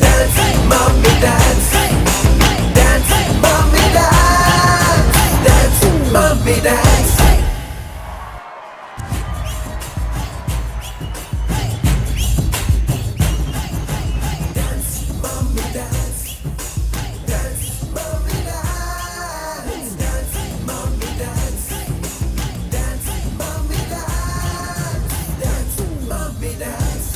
Dance, mommy, dance. Dance, mommy, dance. Dance, mommy, dance. Dance, mommy, dance. Dance, mommy, dance. Dance, mommy, dance. Dance, mommy, dance. Dance, mommy, dance.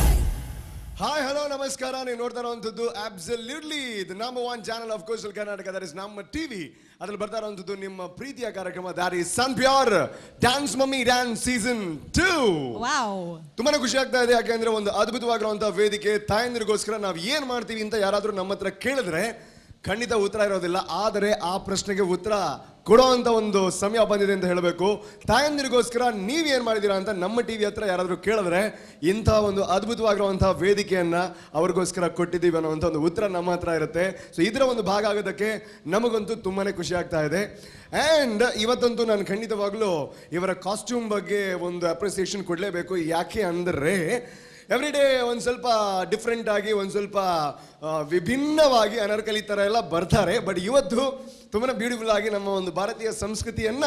Hi, hello, ನಮಸ್ಕಾರ. ನೀವು ನೋಡ್ತಾ ಇರುವಂಥದ್ದು absolutely the number one channel of coastal Karnataka, that is ನಮ್ಮ TV. ಅದ್ರಲ್ಲಿ ಬರ್ತಾ ಇರುವಂಥದ್ದು ನಿಮ್ಮ ಪ್ರೀತಿಯ ಕಾರ್ಯಕ್ರಮ, that is Sun Pure Dance Mummy Dance season 2. Wow. ತುಂಬಾನೇ ಖುಷಿ ಆಗ್ತಾ ಇದೆ. ಯಾಕೆಂದ್ರೆ ಒಂದು ಅದ್ಭುತವಾಗಿರುವಂತಹ ವೇದಿಕೆ. ತಾಯಂದಿರಿಗೋಸ್ಕರ ನಾವು ಏನ್ ಮಾಡ್ತೀವಿ ಅಂತ ಯಾರಾದ್ರೂ ನಮ್ಮ ಹತ್ರ ಕೇಳಿದ್ರೆ ಖಂಡಿತ ಉತ್ತರ ಇರೋದಿಲ್ಲ. ಆದರೆ ಆ ಪ್ರಶ್ನೆಗೆ ಉತ್ತರ ಕೊಡೋ ಅಂತ ಒಂದು ಸಮಯ ಬಂದಿದೆ ಅಂತ ಹೇಳಬೇಕು. ತಾಯಂದಿರಿಗೋಸ್ಕರ ನೀವ್ ಏನ್ ಮಾಡಿದೀರಾ ಅಂತ ನಮ್ಮ ಟಿವಿ ಹತ್ರ ಯಾರಾದ್ರೂ ಕೇಳಿದ್ರೆ ಇಂಥ ಒಂದು ಅದ್ಭುತವಾಗಿರುವಂತಹ ವೇದಿಕೆಯನ್ನ ಅವ್ರಿಗೋಸ್ಕರ ಕೊಟ್ಟಿದ್ದೀವಿ ಅನ್ನುವಂಥ ಒಂದು ಉತ್ತರ ನಮ್ಮ ಹತ್ರ ಇರುತ್ತೆ. ಸೊ ಇದರ ಒಂದು ಭಾಗ ಆಗೋದಕ್ಕೆ ನಮಗಂತೂ ತುಂಬಾನೇ ಖುಷಿ ಆಗ್ತಾ ಇದೆ. ಆ್ಯಂಡ್ ಇವತ್ತಂತೂ ನಾನು ಖಂಡಿತವಾಗ್ಲೂ ಇವರ ಕಾಸ್ಟ್ಯೂಮ್ ಬಗ್ಗೆ ಒಂದು ಅಪ್ರಿಸಿಯೇಷನ್ ಕೊಡಲೇಬೇಕು. ಯಾಕೆ ಅಂದರೆ ಎವ್ರಿ ಡೇ ಒಂದು ಸ್ವಲ್ಪ ಡಿಫ್ರೆಂಟ್ ಆಗಿ, ಒಂದು ಸ್ವಲ್ಪ ವಿಭಿನ್ನವಾಗಿ ಅನಾರ್ಕಲಿ ಥರ ಎಲ್ಲ ಬರ್ತಾರೆ. ಬಟ್ ಇವತ್ತು ತುಂಬಾ ಬ್ಯೂಟಿಫುಲ್ ಆಗಿ ನಮ್ಮ ಒಂದು ಭಾರತೀಯ ಸಂಸ್ಕೃತಿಯನ್ನ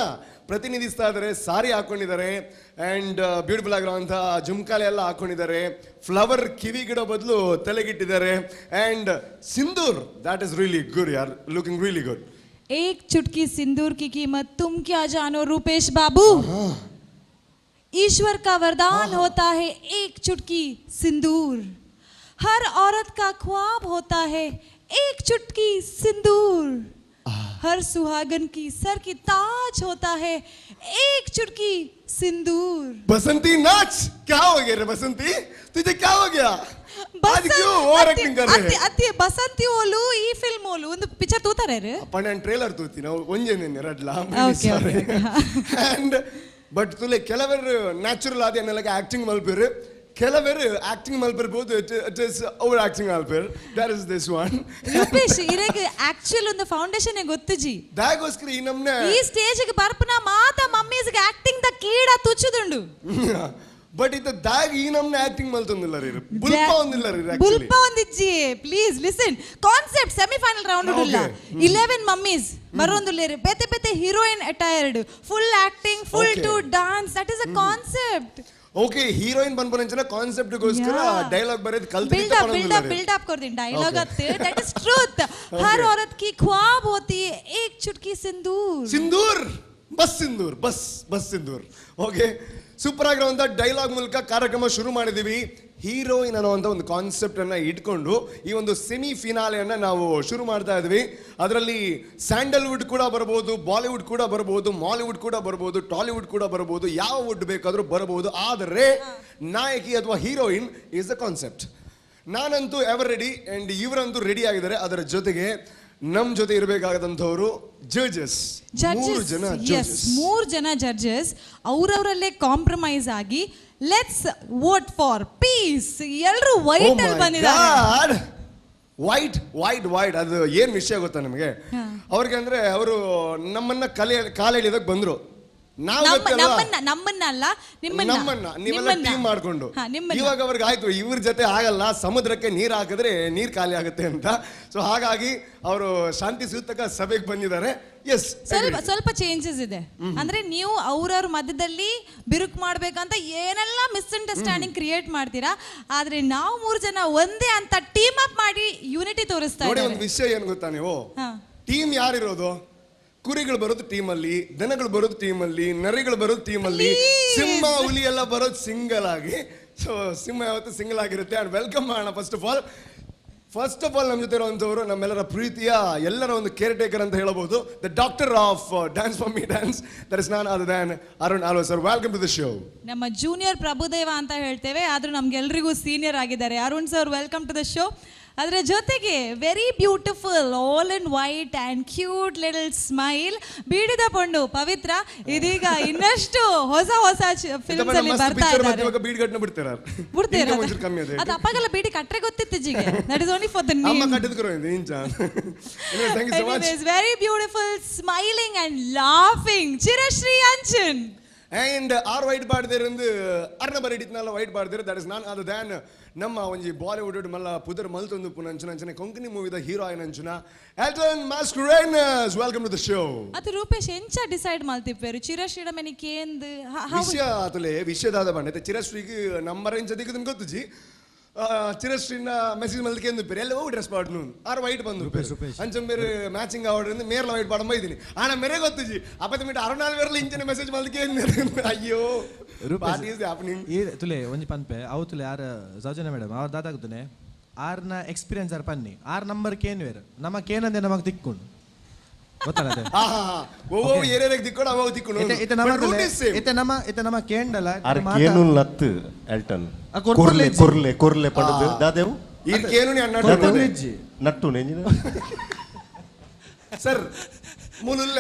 ಪ್ರತಿನಿಧಿಸ್ತಾ ಇದ್ದಾರೆ. ಸಾರಿ ಹಾಕೊಂಡಿದ್ದಾರೆ ಆ್ಯಂಡ್ ಬ್ಯೂಟಿಫುಲ್ ಆಗಿರುವಂಥ ಜುಮ್ಕಾಲೆ ಎಲ್ಲ ಹಾಕೊಂಡಿದ್ದಾರೆ. ಫ್ಲವರ್ ಕಿವಿಗಿಡೋ ಬದಲು ತಲೆಗಿಟ್ಟಿದ್ದಾರೆ. And sindoor, that is really good ಯಾರ್, ಲುಕಿಂಗ್ ರಿಯಲಿ ಗುಡ್. एक चुटकी सिंदूर की कीमत तुम क्या जानो रूपेश बाबू। ईश्वर का वरदान होता है एक चुटकी सिंदूर। हर औरत का ख्वाब होता है एक चुटकी सिंदूर। हर सुहागन की सर की ताज होता है एक चुटकी सिंदूर। बसंती नाच। क्या हो गया रे बसंती, तुझे क्या हो गया आज? क्यों ओवर एक्टिंग कर रहे हैं? ಅತ್ತಿ, ಬಸಂತಿ ಓಲು ಈ ಫಿಲ್ಮ್ ಓಲು ಒಂದು ಪಿಕ್ಚರ್ ತೂತಾರೆ. ಅಪ್ಪ, ನಾನು ಟ್ರೇಲರ್ ತೂತಿ ನಾವು ಒಂಜೆ ರಡ್ಲ. Okay, okay, and but ತುಲೆ ಕೆಲವರು ನ್ಯಾಚುರಲ್ ಆದ ಎನ್ನಲಗೆ ಆಕ್ಟಿಂಗ್ ಮಲ್ಪೇರು, ಕೆಲವರು ಆಕ್ಟಿಂಗ್ ಮಲ್ಪಿರ್ಬೋದು, it is over acting ಮಲ್ಪೇರು. That is this one. Rupesh, ಇರೆಗ್ actual ಒಂದು ಫೌಂಡೇಶನ್ ಗೊತ್ತುಜಿ. ದಾಗೋಸ್ಕರ ಈ ನಮ್ನೆ ಈ ಸ್ಟೇಜ್ ಗೆ ಬರ್ಪನ ಮಾತ ಮಮ್ಮೀಸ್ ಆಕ್ಟಿಂಗ್ the ಕೀಡ ತುಚ್ಚುದುಂಡು. ಬಟ್ ಇತ್ತ ದಾಗ ಈ ನಮ್ನೆ ಆಕ್ಟಿಂಗ್ ಮಲ್ತೊಂದಿಲ್ಲ ರೀ, ಬುಲ್ಪ ಒಂದಿಲ್ಲ ರೀ actually. ಬುಲ್ಪ ಒಂದಿಜ್ಜಿ. Please listen, concept semifinal round ಉಲ್ಲ. 11 ಮಮ್ಮೀಸ್ ಬರೋಂದುಲ್ಲೇರು, ಬೇತೆ ಬೇತೆ heroine attired, full acting, full to dance. That is a concept. Okay, heroine ಪನ್ಪುನಂಚಿನ concept ಗೋಸ್ಕರ ಡೈಲಾಗ್ ಬರೆದು ಕಲ್ತು. Build up, build up, build up ಕೊಡ್ತೀನಿ ಡೈಲಾಗ್ ಅತ್ತೆ. That is truth. Har औरत की ख्वाब होती है एक चुटकी सिंदूर. ಸಿಂಧೂರ್, ಬಸ್ ಸಿಂಧೂರ್, ಬಸ್ ಬಸ್ ಸಿಂಧೂರ್. ಓಕೆ, ಸೂಪರ್ ಆಗಿರುವಂಥ ಡೈಲಾಗ್ ಮೂಲಕ ಕಾರ್ಯಕ್ರಮ ಶುರು ಮಾಡಿದ್ದೀವಿ. ಹೀರೋಯಿನ್ ಅನ್ನುವಂಥ ಒಂದು ಕಾನ್ಸೆಪ್ಟ್ ಅನ್ನ ಇಟ್ಕೊಂಡು ಈ ಒಂದು ಸೆಮಿ ಫಿನಾಲೆಯನ್ನ ನಾವು ಶುರು ಮಾಡ್ತಾ ಇದ್ವಿ. ಅದರಲ್ಲಿ ಸ್ಯಾಂಡಲ್ವುಡ್ ಕೂಡ ಬರ್ಬೋದು, ಬಾಲಿವುಡ್ ಕೂಡ ಬರ್ಬೋದು, ಮಾಲಿವುಡ್ ಕೂಡ ಬರ್ಬೋದು, ಟಾಲಿವುಡ್ ಕೂಡ ಬರ್ಬೋದು, ಯಾವ ವುಡ್ ಬೇಕಾದರೂ ಬರಬಹುದು. ಆದರೆ ನಾಯಕಿ ಅಥವಾ ಹೀರೋಯಿನ್ is the concept. ನಾನಂತೂ ಎವರ್ ರೆಡಿ ಅಂಡ್ ಇವರಂತೂ ರೆಡಿ ಆಗಿದ್ದಾರೆ. ಅದರ ಜೊತೆಗೆ ನಮ್ಮ ಜೊತೆ ಇರಬೇಕಾದಂಥವರು ಜಡ್ಜಸ್, ಮೂರು ಜನ ಎಸ್ ಜಡ್ಜಸ್. ಮೂರು ಜನ ಜಡ್ಜಸ್ ಅವರವರಲ್ಲೇ ಕಾಂಪ್ರಮೈಸ್ ಆಗಿ, let's vote for peace. ಎಲ್ಲರೂ ವೈಟ್ ಅಲ್ಲಿ ಬಂದಿದ್ದಾರೆ. White, white, white. ಅದು ಏನ್ ವಿಷಯ ಗೊತ್ತಾ ನಿಮಗೆ? ಅವ್ರಿಗೆ ಅಂದ್ರೆ ಅವರು ನಮ್ಮನ್ನ ಕಲೆ ಕಾಲೆಳೆಯೋದಕ್ಕೆ ಬಂದ್ರು. ನಾವು ಗೊತ್ತಲ್ವಾ? ನಮ್ಮನ್ನ, ನಮ್ಮನ್ನ ಅಲ್ಲ, ನಿಮ್ಮನ್ನ. ನಮ್ಮನ್ನ, ನೀವೆಲ್ಲ ನಿಮ್ಮನ್ನ. ಟೀಮ್ ಮಾಡ್ಕೊಂಡು. ನಿಮ್ಮನ್ನ. ಇವಾಗ ಅವ್ರಿಗೆ ಆಯ್ತು, ಇವ್ರ ಜೊತೆ ಆಗಲ್ಲ, ಸಮುದ್ರಕ್ಕೆ ನೀರ್ ಹಾಕಿದ್ರೆ ನೀರ್ ಖಾಲಿ ಆಗುತ್ತೆ ಅಂತ. ಸೊ ಹಾಗಾಗಿ ಅವರು ಶಾಂತಿ ಸೂತಕ ಸಭೆಗೆ ಬಂದಿದ್ದಾರೆ. ಎಸ್. ಸ್ವಲ್ಪ ಸ್ವಲ್ಪ ಚೇಂಜಸ್ ಇದೆ. ಅಂದ್ರೆ ನೀವು ಅವ್ರವ್ರ ಮಧ್ಯದಲ್ಲಿ ಬಿರುಕು ಮಾಡ್ಬೇಕಂತ ಏನೆಲ್ಲ ಮಿಸ್ಅಂಡರ್ಸ್ಟ್ಯಾಂಡಿಂಗ್ ಕ್ರಿಯೇಟ್ ಮಾಡ್ತೀರಾ. ಆದ್ರೆ ನಾವು ಮೂರು ಜನ ಒಂದೇ ಅಂತ ಟೀಮ್ ಅಪ್ ಮಾಡಿ ಯೂನಿಟಿ ತೋರಿಸ್ತಾ ನೋಡಿ, ಇದ್ದಾರೆ. ಒಂದು ವಿಷಯ ಏನ್ ಗೊತ್ತಾ ನೀವು? ಟೀಮ್ ಯಾರಿರೋದು? ಕುರಿಗಳು ಬರೋದು ಟೀಮ್ ಅಲ್ಲಿ, ದನಗಳು ಬರೋದು ಟೀಮ್ ಅಲ್ಲಿ, ನರಿಗಳು ಬರೋದು ಟೀಮ್ ಅಲ್ಲಿ. Please. ಸಿಂಹ, ಹುಲಿ ಎಲ್ಲ ಬರೋದು ಸಿಂಗಲ್ ಆಗಿ. ಸೊ ಸಿಂಹ ಯಾವತ್ತು ಸಿಂಗಲ್ ಆಗಿರುತ್ತೆ. ಅಂಡ್ welcome ಮಾಡೋಣ. ಫಸ್ಟ್ ಆಫ್ ಆಲ್ ನಮ್ಮ ಜೊತೆ ಇರುವಂಥವರು ನಮ್ಮೆಲ್ಲರ ಪ್ರೀತಿಯ, ಎಲ್ಲರ ಒಂದು ಕೇರ್ ಟೇಕರ್ ಅಂತ ಹೇಳಬಹುದು, the doctor of Dance Mummy Dance, that is none other than Arun Alva sir. Welcome to the show. ನಮ್ಮ ಜೂನಿಯರ್ ಪ್ರಭುದೇವ ಅಂತ ಹೇಳ್ತೇವೆ, ಆದ್ರೂ ನಮ್ಗೆಲ್ರಿಗೂ ಸೀನಿಯರ್ ಆಗಿದ್ದಾರೆ. Arun sir, welcome to the show. ಅದರ ಜೊತೆಗೆ very beautiful, all in white and cute little smile, ಬೀಡಿದ ಪೊಣ್ಣು ಪವಿತ್ರ. ಇದೀಗ ಇನ್ನಷ್ಟು ಹೊಸ ಹೊಸ ಫಿಲ್ಮ್ಸ್ ಅಲ್ಲಿ ಬರ್ತಾ ಇದ್ದಾರೆ. ಇವಾಗ ಬೀಡ್ ಗಟ್ಟನ ಬಿಡ್ತಾರ. ಬಿಡ್ತೀರಾ? Income ಒಂಚೂರು ಕಮ್ಮಿ ಅದೇ. ಅದು ಅಪ್ಪಗೆಲ್ಲ ಬೀಡಿ ಕಟ್ರೆ ಗೊತ್ತಿತ್ತು ಜಿಗೆ. That is only for the ಅಮ್ಮ ನೇಮ್. ಕಟ್ಟಿದ್ಕರು ಇಂಚ. Thank you so much. Anyways, very beautiful, smiling and laughing, Chirashree Anchan. And ಆರ್ ವೈಟ್ ಪಾಡ್ದೇರಂದು ಅರ್ನ ಬರಿಡಿತ್ನಲ್ಲ ವೈಟ್ ಪಾಡ್ದೇರು. That is none other than ನಮ್ಮ ಒಂಜಿ ಬಾಲಿವುಡ್ ಮಲ್ಲ ಪುದರ್ ಮಲ್ತೊಂದು ಪುನಂಚುನ ಅಂಚನೆ ಕೊಂಕಣಿ ಮೂವಿದ ಹೀರೋ ಆಯ್ನಂಚುನ Elton Mascarenhas. Welcome to the show. ಅದು ರೂಪೇಶ್, ಎಂಚ ಡಿಸೈಡ್ ಮಲ್ತಿಪ್ಪೇರು ಚಿರಶ್ರೀಡ ಮೆನಿ ಕೇಂದ್? ವಿಷಯ ಆತುಲೆ, ವಿಷಯದಾದ ಬಂಡೆ ಚಿರಶ್ರೀಗ್ ನಂಬರ್ ಎಂಚ ದಿಕ್ಕದನ್ ಗೊತ್ತುಜಿ. ಚಿರಶ್ರೀನ ಮೆಸೇಜ್ ಮಲ್ದಕ್ಕೆ ಎಂದು ಬೇರೆ ಎಲ್ಲ ಡ್ರೆಸ್ ಪಾಡ್ನು ಆರ್ ವೈಟ್ ಬಂದು ಅಂಚ ಬೇರೆ ಮ್ಯಾಚಿಂಗ್ ಆವಡ್ರಿಂದ ಮೇರ್ಲ ವೈಟ್ ಪಾಡಂಬ ಇದ್ದೀನಿ. ಆಣ ಮೇರೆ ಗೊತ್ತುಜಿ ಅಪ್ಪದ ಮೀಟ ಅರುಣಾಲ್ ಬೇರ್ಲ ಇಂಚಿನ ಮೆಸೇಜ್ ಮಲ್ದಕ್ಕೆ. ಅಯ್ಯೋ, what is happening? ಈ ತುಲೆ ಒಂಜಿ ಪನ್ಪೆ ಅವು ತುಲೆ ಆರ್ ಸೌಜನ್ಯ ಮೇಡಮ್ ಅವ್ರ ದಾದಾಗುತ್ತಾನೆ ಆರ್ನ ಎಕ್ಸ್ಪೀರಿಯನ್ಸ್ ಆರ್ ಪನ್ನಿ. ಆರ್ ನಂಬರ್ ಕೇನ್ವೇರ್ ನಮ್ಮ ಕೇನಂದೆ ನಮಗ್ ತಿಕ್ಕೊಂಡು ಗೊತ್ತಲ್ಲ ಅದೇ. ಹಾ ಹಾ ಹಾ ಓ ಏರೇರಿಗೆ ದಿಕ್ಕೋಡು ಅವ ತಿಕ್ಕೊಂಡು. ಇತ್ತೆ ಇತ್ತೆ ನಮ್ಮ ರೂಟ್ is same. ಇತ್ತೆ ನಮ್ಮ ಕೇಂಡಲ. ಆರ್ ಕೇನು ಲತ್ತು ಎಲ್ಟನ್. ಆ ಕೊರ್ಲೆ ಕೊರ್ಲೆ ಇಜ್ಜಿ. ಕೊರ್ಲೆ ಕೊರ್ಲೆ ಪಡದು ದಾದೇವು. ಈ ಕೇನು ಅನ್ನ ಕೊರ್ಲೆ ಇಜ್ಜಿ. ನಟ್ಟು ನೆಂಜಿನ. ಸರ್, ಮುನುಲ್ಲ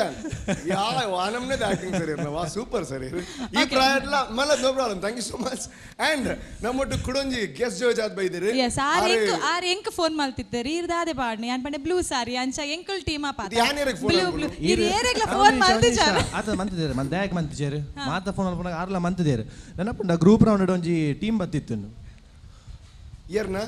ಯಾ ವಾನಮ್ನೇ ಆಕ್ಟಿಂಗ್ ಸರ್ ಇರ್ನ ವಾ ಸೂಪರ್ ಸರ್. ಈ ಪ್ರಾಯಟ್ಲ ಮಲ್ಲ, no problem. Thank you so much. And ನಮ್ಮೊಟ್ಟು ಕುಡೊಂಜಿ ಗೆಸ್ಟ್ ಜೋಜ್ ಆದ್ ಬೈದಿರಿ. ಎಸ್, ಆರ್ ಎಂಕ್ ಆರ್ ಎಂಕ್ ಫೋನ್ ಮಲ್ತಿತ್ತೇರಿ, ಇರ್ದಾದೆ ಪಾಡ್ನಿ ಅನ್ ಪಂಡೆ. ಬ್ಲೂ ಸಾರಿ ಅಂಚ ಎಂಕುಲ್ ಟೀಮ್ ಅಪ್. ಇದು ಯಾನ್ ಏರೆಗ್ phone blue ಮಲ್ಪುನು? ಬ್ಲೂ ಇರ್ ಏರೆಗ್ಲ ಫೋನ್ ಮಲ್ತಿಜಾರ. ಆತ ಮಂತಿದ್ದೇರೆ ಮನ್ ದಾಯಕ್ ಮಂತಿಜೇರು ಮಾತ ಫೋನ್ ಮಲ್ಪುನಾಗ ಆರ್ಲ ಮಂತಿದ್ದೇರು. ನೆನಪುಂಡ ಗ್ರೂಪ್ ರೌಂಡ್ ಒಂಜಿ ಟೀಮ್ ಬತ್ತಿತ್ತು? ಏರ್ನ?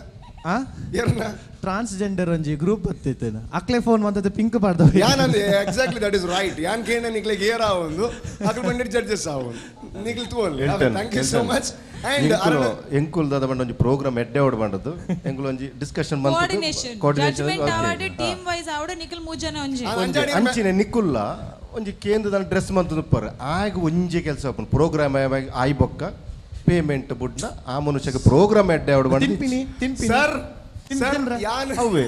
ಆ. ಏರ್ನ? ಟ್ರಾನ್ಸ್ಜೆಂಡರ್ ಒಂಜಿ ಗ್ರೂಪ್ ಬತ್ತಿತ್ತು. ಅಕ್ಲೆ ಫೋನ್ ಮಂತದ್ದು ಪಿಂಕ್ ಪಾಡ್ದ. ಯಾನ್ ಅಂದೆ ಎಕ್ಸಾಕ್ಟ್ಲಿ that is right. ಯಾನ್ ಕೇಂದ್ರ ನಿಕ್ಲೆಗ್ ಏರ್ ಆವೊಂದು ಅಕಲ್ ಬಂದಿರ್ ಜಡ್ಜಸ್ ಆವೊಂದು ನಿಕ್ಲ್ ತೂವೊಂದು. Elton. Thank you so much. And ಎಂಕುಲು ಎಂಕುಲ್ ದಾದ ಬಂಡ ಒಂಜಿ ಪ್ರೋಗ್ರಾಮ್ ಎಡ್ಡೆ ಓಡ್ ಬಂಡದ್ದು. ಎಂಕುಲು ಒಂಜಿ ಡಿಸ್ಕಷನ್ ಬಂತು. ಕೋಆರ್ಡಿನೇಷನ್, ಜಡ್ಜ್ಮೆಂಟ್ ಆವಡ್, ಟೀಮ್ ವೈಸ್ ಆವಡ್, ನಿಖಲ್ ಮೂಜನ ಒಂಜಿ. ಅಂಚಿನ ನಿಕ್ಕುಲ್ಲ ಒಂಜಿ ಕೇಂದ್ರದ ಡ್ರೆಸ್ ಮಂತು ಉಪ್ಪರ್ ಆಗ ಒಂಜಿ ಕೆಲಸ ಆಪುಂಡು. ಪ್ರೋಗ್ರಾಮ್ ಆಯ್ ಬೊಕ್ಕ ಪೇಮೆಂಟ್ ಬುಡ್ನ ಆ ಮನುಷ್ಯಗೆ ಪ್ರೋಗ್ರಾಮ್ ಎಡ್ಡೆ ಓಡ್ ಬಂಡ. ತಿನ್ಪಿನಿ ತಿನ್ಪಿನಿ. ಸರ್ ಸರ್ ತಿನ್ರ. ಯಾನ್ ಅವ್ವೆ.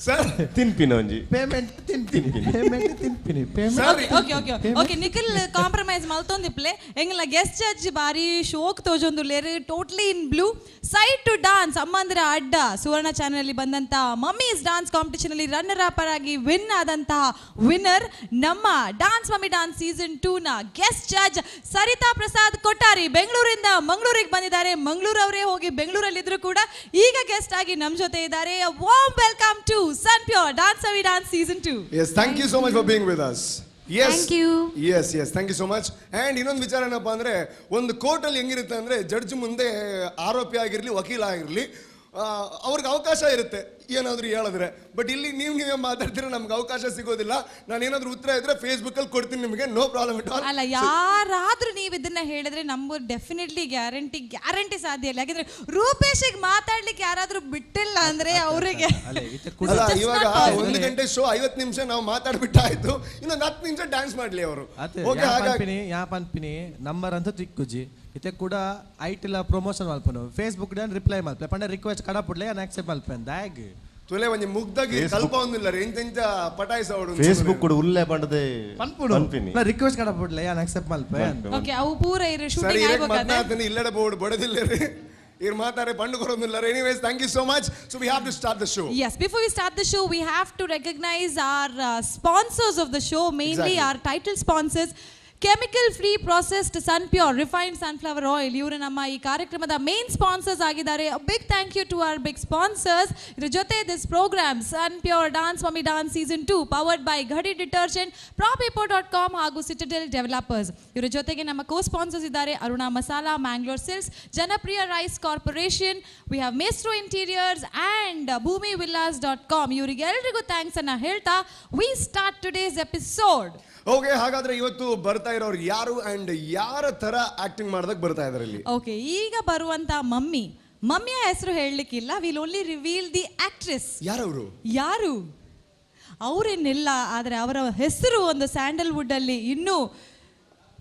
ಸರ್. ತಿನ್ಪಿನ ಒಂಜಿ. ಪೇಮೆಂಟ್ ತಿನ್ಪಿನಿ, ಪೇಮೆಂಟ್ ತಿನ್ಪಿನಿ, payment. Sir. Okay okay okay, Nikhil compromise ಮಲ್ತೊಂದಿಪ್ಲೆ. ಎಂಗ್ಲ ಗೆಸ್ಟ್ ಜಡ್ಜ್ ಬಾರಿ ಶೋಕ್ ತೋಜೊಂದುಲ್ಲೇರು, totally in blue side to dance. ಅಮ್ಮಂದ್ರ ಅಡ್ಡ ಸುವರ್ಣ ಚಾನೆಲ್ ಅಲ್ಲಿ ಬಂದಂತ ಮಮ್ಮೀಸ್ ಡಾನ್ಸ್ ಕಾಂಪಿಟಿಷನ್ ಅಲ್ಲಿ ರನ್ನರ್ ಅಪ್ ಆಗಿ ವಿನ್ ಆದಂತಹ ವಿನ್ನರ್, ನಮ್ಮ ಡಾನ್ಸ್ ಮಮ್ಮಿ ಡಾನ್ಸ್ ಸೀಸನ್ 2 ನ ಗೆಸ್ಟ್ ಜಡ್ಜ್ ಸರಿತಾ ಪ್ರಸಾದ್ ಕೊಟ್ಟಾರಿ ಬೆಂಗಳೂರಿಂದ ಮಂಗಳೂರಿಗೆ ಬಂದಿದ್ದಾರೆ. ಮಂಗಳೂರವರೇ ಹೋಗಿ ಬೆಂಗಳೂರಲ್ಲಿದ್ರು ಕೂಡ ಈಗ ಗೆಸ್ಟ್ ಆಗಿ ನಮ್ಮ ಜೊತೆ ಇದ್ದಾರೆ. Warm welcome to Sun Pure Dance Mummy Dance season 2. Yes, thank you so much for being with us. Yes. Thank you. Yes, thank you so much. And ಇನ್ನೊಂದು ವಿಚಾರ ಏನಪ್ಪ ಅಂದ್ರೆ, ಒಂದು ಕೋರ್ಟಲ್ಲಿ ಹೆಂಗಿರುತ್ತೆ ಅಂದ್ರೆ, ಜಡ್ಜ್ ಮುಂದೆ ಆರೋಪಿ ಆಗಿರಲಿ, ವಕೀಲ ಆಗಿರಲಿ, ಅವ್ರಿಗೆ ಅವಕಾಶ ಇರುತ್ತೆ ಏನಾದರೂ ಹೇಳಿದ್ರೆ. ಬಟ್ ಇಲ್ಲಿ ನೀವು ನೀವೇ ಮಾತಾಡ್ತೀರ, ನಮ್ಗೆ ಅವಕಾಶ ಸಿಗೋದಿಲ್ಲ. ನಾನು ಏನಾದರೂ ಉತ್ತರ ಇದ್ರೆ ಫೇಸ್ಬುಕ್ಕಲ್ಲಿ ಕೊಡ್ತೀನಿ ನಿಮಗೆ, ನೋ ಪ್ರಾಬ್ಲಮ್ it all. ಅಲ್ಲ, ಯಾರಾದ್ರೂ ನೀವು ಇದನ್ನ ಹೇಳಿದ್ರೆ ನಮ್ಮ ಡೆಫಿನೆಟ್ಲಿ ಗ್ಯಾರಂಟಿ ಗ್ಯಾರಂಟಿ ಸಾಧ್ಯ ಇಲ್ಲ. ಯಾಕಂದ್ರೆ ರೂಪೇಶಿಗೆ ಮಾತಾಡ್ಲಿಕ್ಕೆ ಯಾರಾದ್ರೂ ಬಿಟ್ಟಿಲ್ಲ ಅಂದ್ರೆ ಅವರಿಗೆ ಅಲ್ಲ, ಇತ್ತೆ ಕೂಡ ಅಲ್ಲ, Just ಇವಾಗ not possible. 1 ಗಂಟೆ ಶೋ 50 ನಿಮಿಷ ನಾವು ಮಾತಾಡ್ಬಿಟ್ಟಾಯ್ತು. ಇನ್ನೊಂದು 10 ನಿಮಿಷ ಡ್ಯಾನ್ಸ್ ಮಾಡ್ಲಿ ಅವರು. ಅತ್ತೆ. ಓಕೆ, ಯಾ. ಹಾಗಾಗಿ ಪನ್ಪಿನಿ ಯಾ ಪನ್ಪಿನಿ ನಂಬರ್ ಅಂತ ತಿಕ್ಕುಜಿ. ಇತ್ತೆ ಕೂಡ ಐಟಿಲ ಪ್ರಮೋಷನ್ ಮಲ್ಪನು ಫೇಸ್ಬುಕ್ ಡ್ ರಿಪ್ಲೈ ಮಲ್ಪೆ ಪಂಡ ರಿಕ್ವೆಸ್ಟ್ ಕಡಪುಡ್ಲೆ ಯಾನ್ ಆಕ್ಸೆಪ್ಟ್ ಮಲ್ಪೆನ್ ದಾಗ್. ತುಲೆ ಒಂಜಿ ಮುಗ್ದಾಗಿ Facebook- ಕಲ್ಪ ಒಂದಿಲ್ಲ ಎಂತೆಂಚ ಪಟಾಯಿಸ. ಫೇಸ್ಬುಕ್ ಕೂಡ ಉಲ್ಲೆ ಬಂಡದೆ. ಪನ್ಪುಡು. ಪನ್ಪಿನಿ. ರಿಕ್ವೆಸ್ಟ್ ಕಡಪುಡ್ಲೆ ಯಾನ್ ಆಕ್ಸೆಪ್ಟ್ ಮಲ್ಪೆ. ಓಕೆ, ಅವು ಪೂರ ಇರು ಸರಿ. ಶೂಟಿಂಗ್ ಇರಕ್ ಆಯ್ಬೇಕಾದ್ರೆ. ಮದ್ನಾತನ ಇಲ್ಲಡ ಬೋರ್ಡ್ ಬಡದಿಲ್ಲ ರೀ. ಇರ್ ಮಾತಾರೆ Pandu ಕೊರೊಂದಿಲ್ಲ. Anyways, thank you so much. So we have to start the show. Yes, before we start the show, we have to recognize our sponsors of the show, mainly our title sponsors. Chemical free processed Sun Pure refined sunflower oil, ಇವರು ನಮ್ಮ ಈ ಕಾರ್ಯಕ್ರಮದ main sponsors ಆಗಿದ್ದಾರೆ. Big thank you to our big sponsors. ಇದ್ರ ಜೊತೆ this program Sun Pure Dance Mummy Dance season 2 powered by Ghadi detergent, Prapaper.com ಹಾಗೂ ಸಿಟಡೆಲ್ developers. ಇವರ ಜೊತೆಗೆ ನಮ್ಮ ಕೋ ಸ್ಪಾನ್ಸರ್ಸ್ ಇದ್ದಾರೆ Aruna masala, Mangalore silks, Janapriya rice corporation, we have Maestro interiors and Bhoomi Villas.com. ಇವರಿಗೆಲ್ರಿಗೂ thanks ಅನ್ನ ಹೇಳ್ತಾ we start today's episode. Okay, ಹಾಗಾದ್ರೆ ಇವತ್ತು ಬರ್ತಾ ಇರೋರು ಯಾರು ಅಂಡ್ ಯಾರ ತರ ಆಕ್ಟಿಂಗ್ ಮಾಡ್ದಕ್ ಬರ್ತಾ ಇದಾರೆ ಇಲ್ಲಿ? ಓಕೆ, ಈಗ ಬರುವಂತ ಮಮ್ಮಿ, ಮಮ್ಮಿಯ ಹೆಸರು ಹೇಳಲಿಕ್ಕಿಲ್ಲ. Will only reveal the actress. ಯಾರವರು? ಯಾರು ಅವರೇನಿಲ್ಲ, ಆದರೆ ಅವರ ಹೆಸರು ಒಂದು ಸ್ಯಾಂಡಲ್ವುಡ್ ಅಲ್ಲಿ ಇನ್ನೂ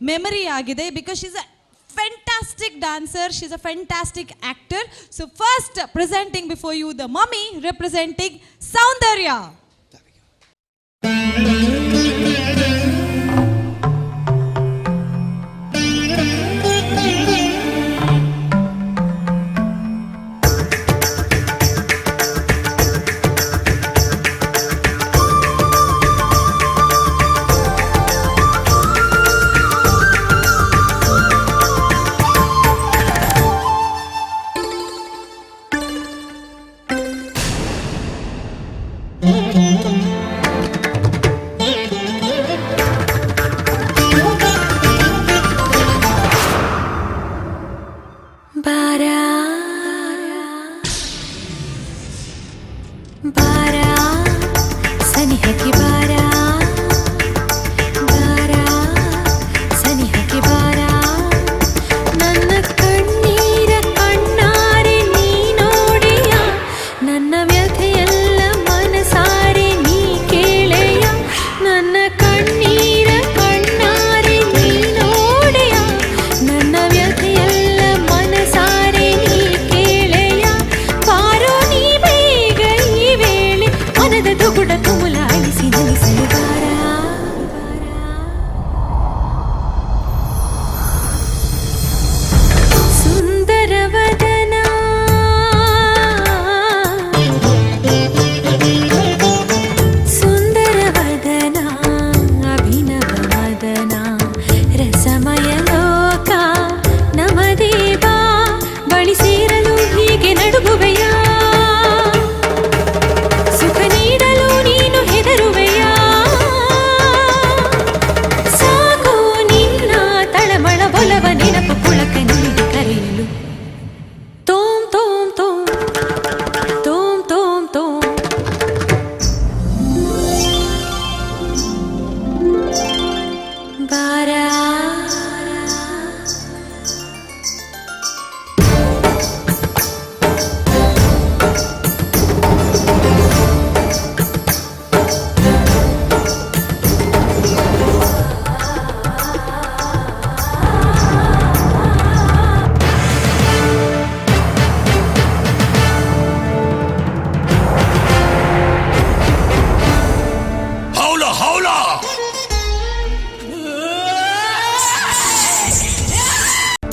ಮೆಮರಿ ಆಗಿದೆ, because she's a fantastic dancer, she's a fantastic actor. So first, presenting before you, the mummy representing Soundarya. ಬಾರ ಸನಿಹಕ್ಕೆ ಬಾರ, ಬಾರ ಸನಿಹಕ್ಕೆ ಬಾರ, ನನ್ನ ಕಣ್ಣೀರ ಕಣ್ಣಾರೆ ನೀ ನೋಡೆಯ, ನನ್ನ ವ್ಯಥೆಯೆಲ್ಲ ಮನಸಾರೆ ನೀ ಕೇಳೆಯ, ನನ್ನ ಕಣ್ಣೀರ ಕಣ್ಣಾರೆ ನೀ ನೋಡೆಯ, ನನ್ನ ವ್ಯಥೆಯೆಲ್ಲ ಮನಸಾರೆ ನೀ ಕೇಳೆಯ, ಬಾರೋ ನೀ ಬೇಗ ಈ ವೇಳೆ, ಮನದ ದುಗುಡ ತುಮುಲ ಅಳಿಸಿ ನಲಿಸಲು ಬಾರ. ಸುಂದರವದನ ಸುಂದರವದನ ಅಭಿನವ ಮದನ ರಸಮಯ ಲೋಕ ನಮದೇವ, ಬಳಿ ಸೇರಲು ಹೀಗೆ ನಡುಗುವೆಯ, ಸುಖ ನೀಡಲು ನೀನು ಹೆದರುವೆಯ, ಸಾಕು ನಿನ್ನ ತಳಮಳ ಒಲವ ನೆನಪು ಪುಳಕ ನೀಡಿ ಕರೆಯಲು, ತೋಂ ತೋಂ ತೋಂ ತೋಂ ತೋಂ ತೋಂ. ಬಾರ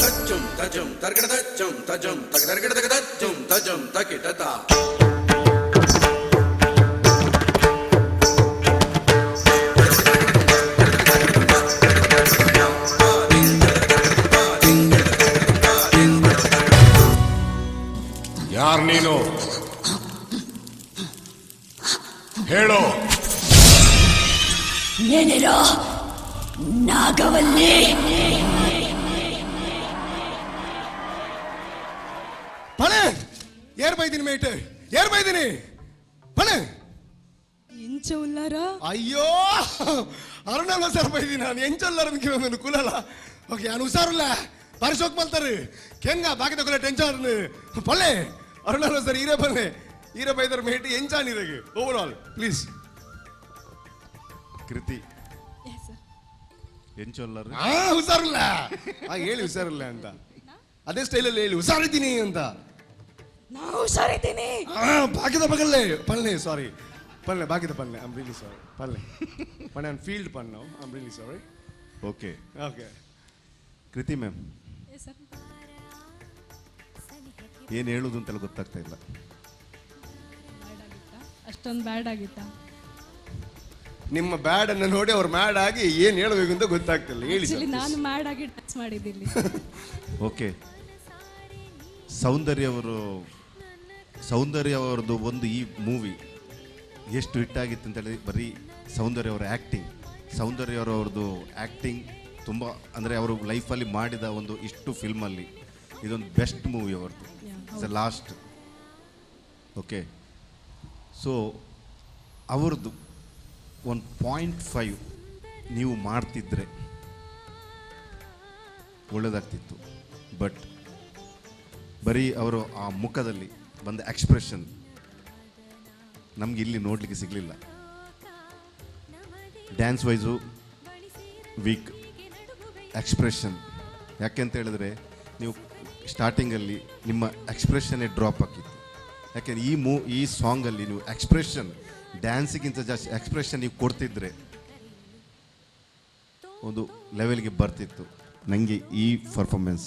ತಜ್ಜುಂ ತಜುಂ ತರ್ಗಡ ತಜ್ಜುಂ ತಜುಂ ತಗ ತರ್ಗಡ ತಗ ತಜ್ಜುಂ ತಜುಂ ತಕಿಟತ. ಯಾರು ನೀನು ಹೇಳು. నేనేరా ನಾಗವಲ್ಲಿ. ಪಣೆ ಏರ್ ಬೈದೀನಿ ಮೇಟ್, ಏರ್ ಬೈದೀನಿ ಪಣೆ. ಎಂಚ ಉಲ್ಲಾರ? ಅಯ್ಯೋ ಅರುಣಲ್ಲ ಸರ್ ಬೈದೀನಿ ನಾನು. ಎಂಚೊಲ್ಲಾರ ಕೇಳೋದು ಕುಲಲ್ಲ. ಓಕೆ, ನಾನು ಹುಷಾರುಲ್ಲ ಪರಿಶೋಕ್ ಮಲ್ತಾರೆ ಕೆಂಗ ಬಾಕಿದ ಕುಲ ಟೆನ್ಷನ್ ಪಲ್ಲೆ. ಅರುಣಲ್ಲ ಸರ್ ಹೀರೇ ಪಲ್ಲೆ ಹೀರೇ ಬೈದಾರ ಮೇಟ್ ಎಂಚಾನ್ ಇರಗೆ ಓವರ್ ಆಲ್ ಪ್ಲೀಸ್. ಕೃತಿ ಎಂಚೊಲ್ಲರು? ಆ ಹುಷಾರಿಲ್ಲ, ಆ ಹೇಳಿ ಹುಷಾರಿಲ್ಲ ಅಂತ ಅದೇ ಸ್ಟೈಲಲ್ಲಿ ಹೇಳಿ ಹುಷಾರಿದ್ದೀನಿ ಅಂತ. ನಾ ಹುಷಾರಿದ್ದೀನಿ. ಆ ಬಾಕಿದ ಪಗಲ್ಲೆ ಪಲ್ಲೆ, ಸಾರಿ ಪಲ್ಲೆ ಬಾಕಿದ ಪಲ್ಲೆ. I am really sorry ಪಲ್ಲೆ ಪಣೆ ನಾನು ಫೀಲ್ಡ್ ಪಣ್ಣು. I am really sorry. Okay. Okay. Kriti ma'am, ಏನು ಹೇಳುದು ಅಂತೆಲ್ಲ ಗೊತ್ತಾಗ್ತಾ ಇಲ್ಲ. ಅಷ್ಟೊಂದು ಬ್ಯಾಡ್ ಆಗಿತ್ತಾ? ನಿಮ್ಮ ಬ್ಯಾಡ್ ಅನ್ನು ನೋಡಿ ಅವ್ರು ಮ್ಯಾಡ್ ಆಗಿ ಏನ್ ಹೇಳಬೇಕು ಅಂತ ಗೊತ್ತಾಗ್ತಿಲ್ಲ. ಹೇಳಿ ಸರ್. ಆಕ್ಚುಲಿ ನಾನು ಮ್ಯಾಡ್ ಆಗಿ ಟಚ್ ಮಾಡಿದ್ದೀನಿ. ಓಕೆ, ಸೌಂದರ್ಯ ಅವರು, ಸೌಂದರ್ಯ ಅವರದ್ದು ಒಂದು ಈ ಮೂವಿ ಎಷ್ಟು ಹಿಟ್ ಆಗಿತ್ತು ಅಂತೇಳಿ ಬರೀ ಸೌಂದರ್ಯ ಅವರ ಆ್ಯಕ್ಟಿಂಗ್, ಸೌಂದರ್ಯ ಅವರದ್ದು ಆ್ಯಕ್ಟಿಂಗ್ ತುಂಬ ಅಂದರೆ ಅವರು ಲೈಫಲ್ಲಿ ಮಾಡಿದ ಒಂದು ಇಷ್ಟು ಫಿಲ್ಮಲ್ಲಿ ಇದೊಂದು ಬೆಸ್ಟ್ ಮೂವಿ ಅವರದ್ದು. It's a last. Okay, so ಅವ್ರದ್ದು 1.5 ನೀವು ಮಾಡ್ತಿದ್ರೆ ಒಳ್ಳೆಯದಾಗ್ತಿತ್ತು. ಬಟ್ ಬರೀ ಅವರು ಆ ಮುಖದಲ್ಲಿ ಬಂದ ಎಕ್ಸ್ಪ್ರೆಷನ್ ನಮ್ಗೆ ಇಲ್ಲಿ ನೋಡಲಿಕ್ಕೆ ಸಿಗಲಿಲ್ಲ. ಡ್ಯಾನ್ಸ್ ವೈಸು ವೀಕ್, ಎಕ್ಸ್ಪ್ರೆಷನ್ ಯಾಕೆ ಅಂತ ಹೇಳಿದ್ರೆ ನೀವು ಸ್ಟಾರ್ಟಿಂಗಲ್ಲಿ ನಿಮ್ಮ ಎಕ್ಸ್ಪ್ರೆಷನ್ನೇ ಡ್ರಾಪ್ ಆಗಿತ್ತು. ಯಾಕೆಂದರೆ ಈ ಸಾಂಗಲ್ಲಿ ನೀವು ಎಕ್ಸ್ಪ್ರೆಷನ್ ಡ್ಯಾನ್ಸಿಗಿಂತ ಜಾಸ್ತಿ ಎಕ್ಸ್ಪ್ರೆಷನ್ ನೀವು ಕೊಡ್ತಿದ್ರೆ ಒಂದು ಲೆವೆಲ್ಗೆ ಬರ್ತಿತ್ತು. ನನಗೆ ಈ performance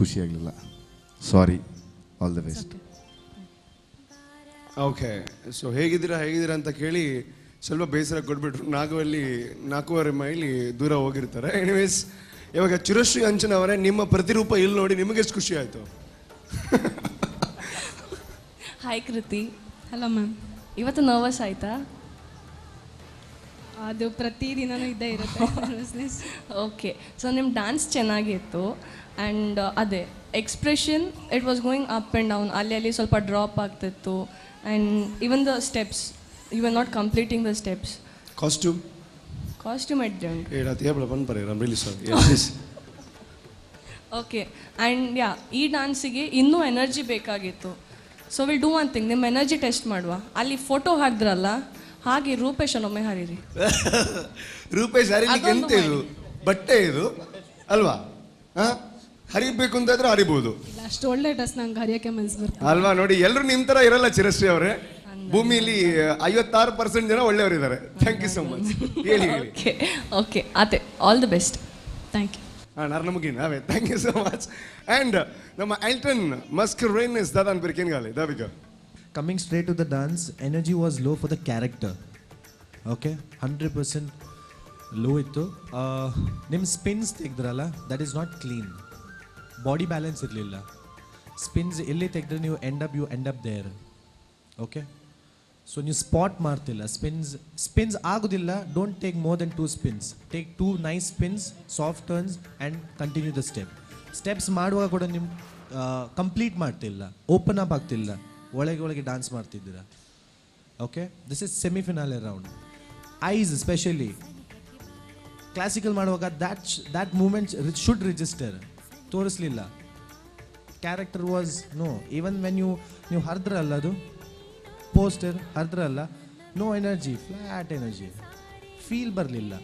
ಖುಷಿಯಾಗಲಿಲ್ಲ. Sorry, all the best. Okay, so ಹೇಗಿದ್ದೀರಾ ಹೇಗಿದ್ದೀರಾ ಅಂತ ಕೇಳಿ ಸ್ವಲ್ಪ ಬೇಸರ ಕೊಟ್ಬಿಟ್ರು. ನಾಗವಲ್ಲಿ 4.5 ಮೈಲಿ ದೂರ ಹೋಗಿರ್ತಾರೆ. ಎನಿವೇಸ್, ಇವಾಗ ಚಿರಶ್ರೀ ಅಂಚನ್ ಅವರೇ, ನಿಮ್ಮ ಪ್ರತಿರೂಪ ಇಲ್ಲಿ ನೋಡಿ ನಿಮಗೆ ಎಷ್ಟು ಖುಷಿ ಆಯಿತು? ಹಾಯ್ ಕೃತಿ. Hello ma'am. ಇವತ್ತು ನರ್ವಸ್ ಆಯ್ತಾ? ಅದು ಪ್ರತಿದಿನನೂ ಇದ್ದೇ ಇರುತ್ತೆ ನರ್ವಸ್ನೆಸ್. ಓಕೆ, ಸೊ ನಿಮ್ಮ ಡ್ಯಾನ್ಸ್ ಚೆನ್ನಾಗಿತ್ತು. ಆ್ಯಂಡ್ ಅದೇ expression, it was going up and down. ಅಲ್ಲಿ ಅಲ್ಲಿ ಸ್ವಲ್ಪ ಡ್ರಾಪ್ ಆಗ್ತಿತ್ತು. And even the steps, you are not completing the steps. Costume? Costume at. ಪನ್ಪರೆ, I'm really sorry, please. Okay, and yeah, ಈ ಡಾನ್ಸಿಗೆ ಇನ್ನೂ ಎನರ್ಜಿ ಬೇಕಾಗಿತ್ತು. So we'll do one thing, ನಿಮ್ಮ energy test ಮಾಡುವ. ಅಲ್ಲಿ ಫೋಟೋ ಹಾಕಿದ್ರಲ್ಲ, ಹಾಗೆ ರೂಪೇಶನೊಮ್ಮೆ ಹರಿರಿ. ರೂಪೇಶ್ ಹರಿಲಿಕ್ಕೆ ಅದೊಂದು ಎಂತ ಇದು, ಬಟ್ಟೆ ಇದು ಅಲ್ವಾ? ಹಾ, ಹರಿಬೇಕು ಅಂತಾದ್ರೆ ಹರಿಬಹುದು. ಇಲ್ಲ, ಅಷ್ಟು ಒಳ್ಳೆ ಡ್ರೆಸ್ ನಂಗೆ ಹರಿಯೋಕ್ಕೆ ಮನಸ್ಸು ಬರ್ತದೆ. ಅಲ್ವಾ? ನೋಡಿ, ಎಲ್ಲರೂ ನಿಮ್ ತರ ಇರಲ್ಲ ಚಿರಶ್ರೀ ಅವರೇ. ಭೂಮಿಲಿ 56% ಜನ ಒಳ್ಳೆಯವರಿದ್ದಾರೆ. Thank you so much. ಹೇಳಿ ಹೇಳಿ. ಓಕೆ ಓಕೆ ಅದೇ, all the best. Thank you. ಹಾಂ, ನಮಗೆ ನಾವೇ. Thank you so much. And ನಮ್ಮ Elton Mascarenhas ದಾದಾನ್ ಬಿರ್ಕೇನ್ಗಾಲೆ ದಾವಿಗ. Coming straight to the dance, energy was low for the character. Okay, 100% low ಇತ್ತು. ನಿಮ್ಮ ಸ್ಪಿನ್ಸ್ ತೆಗೆದ್ರಲ್ಲ, that is not clean. Body balance ಇರಲಿಲ್ಲ. Spins ಎಲ್ಲಿ ತೆಗೆದ್ರೆ ನೀವು end up there. Okay, so ನೀವು spot ಮಾಡ್ತಿಲ್ಲ. ಸ್ಪಿನ್ಸ್ ಸ್ಪಿನ್ಸ್ ಆಗೋದಿಲ್ಲ. Don't take more than two spins. Take two nice spins, soft turns, and continue the step. Steps ಮಾಡುವಾಗ ಕೂಡ ನಿಮ್ಮ ಕಂಪ್ಲೀಟ್ ಮಾಡ್ತಿಲ್ಲ, ಓಪನ್ ಅಪ್ ಆಗ್ತಿಲ್ಲ, ಒಳಗೆ ಒಳಗೆ ಡಾನ್ಸ್ ಮಾಡ್ತಿದ್ದೀರಾ. Okay, this is semifinale round. Eyes specially classical ಮಾಡುವಾಗ that movement should register. ತೋರಿಸ್ಲಿಲ್ಲ. Character was no, even when you ನೀವು ಹರಿದ್ರಲ್ಲ, ಅದು poster ಹರಿದ್ರಲ್ಲ, no energy, flat energy, feel ಬರಲಿಲ್ಲ.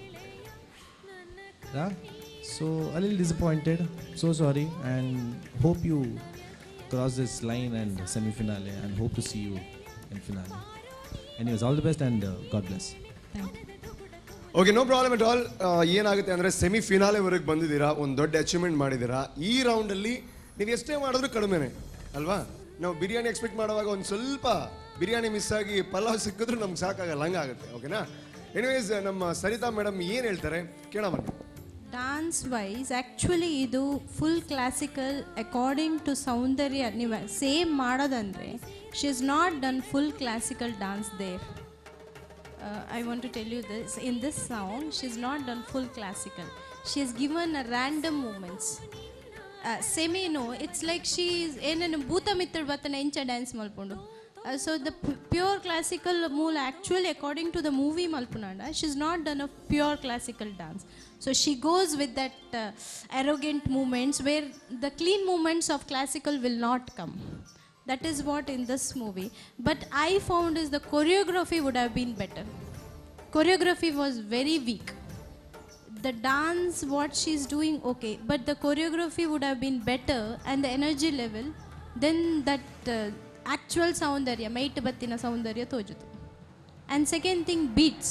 So a lil disappointed, so sorry, and hope you cross this line and semifinale, and hope to see you in finale. Anyways, all the best and God bless. Thank you. Okay, no problem at all. ಏನಾಗುತ್ತೆ ಅಂದರೆ, semi ಫಿನಾಲೆವರೆಗೆ ಬಂದಿದ್ದೀರಾ, ಒಂದು ದೊಡ್ಡ achievement ಮಾಡಿದ್ದೀರಾ. ಈ ರೌಂಡಲ್ಲಿ ನೀವು ಎಷ್ಟೇ ಮಾಡಿದ್ರೂ ಕಡಿಮೆನೆ ಅಲ್ವಾ? ನಾವು ಬಿರಿಯಾನಿ ಎಕ್ಸ್ಪೆಕ್ಟ್ ಮಾಡುವಾಗ ಒಂದು ಸ್ವಲ್ಪ ಬಿರಿಯಾನಿ ಮಿಸ್ ಆಗಿ ಪಲಾವ್ ಸಿಕ್ಕಿದ್ರು ನಮ್ಗೆ ಸಾಕಾಗಲ್ಲ, ಹಂಗಾಗುತ್ತೆ. ಓಕೆನಾ? ಎನಿವೇಸ್, ನಮ್ಮ ಸರಿತಾ ಮೇಡಮ್ ಏನು ಹೇಳ್ತಾರೆ ಕೇಳ ಬನ್ನಿ. ಡಾನ್ಸ್ ವೈಸ್ ಆ್ಯಕ್ಚುಲಿ ಇದು ಫುಲ್ ಕ್ಲಾಸಿಕಲ್ ಅಕಾರ್ಡಿಂಗ್ ಟು ಸೌಂದರ್ಯ ನೀವು ಸೇಮ್ ಮಾಡೋದಂದರೆ, she is not done full classical dance there. I want to tell you this: in this song she is not done full classical. She is given a random movements, semi, no, it's like she is ಏನೇನು ಭೂತ ಮಿತ್ತಡ್ ಬತ್ತನ ಎಂಚ dance ಮಲ್ಪುಂಡು. ಸೊ the pure classical ಮೂಲ actually according to the movie ಮಲ್ಪುನಾಂಡ, she is not done a pure classical dance. So she goes with that arrogant movements where the clean movements of classical will not come. That is what in this movie. But I found is the choreography would have been better. Choreography was very weak. The dance what she's doing, okay, but the choreography would have been better and the energy level, then that actual Soundarya, mate battina Soundarya tojutu. And second thing, beats.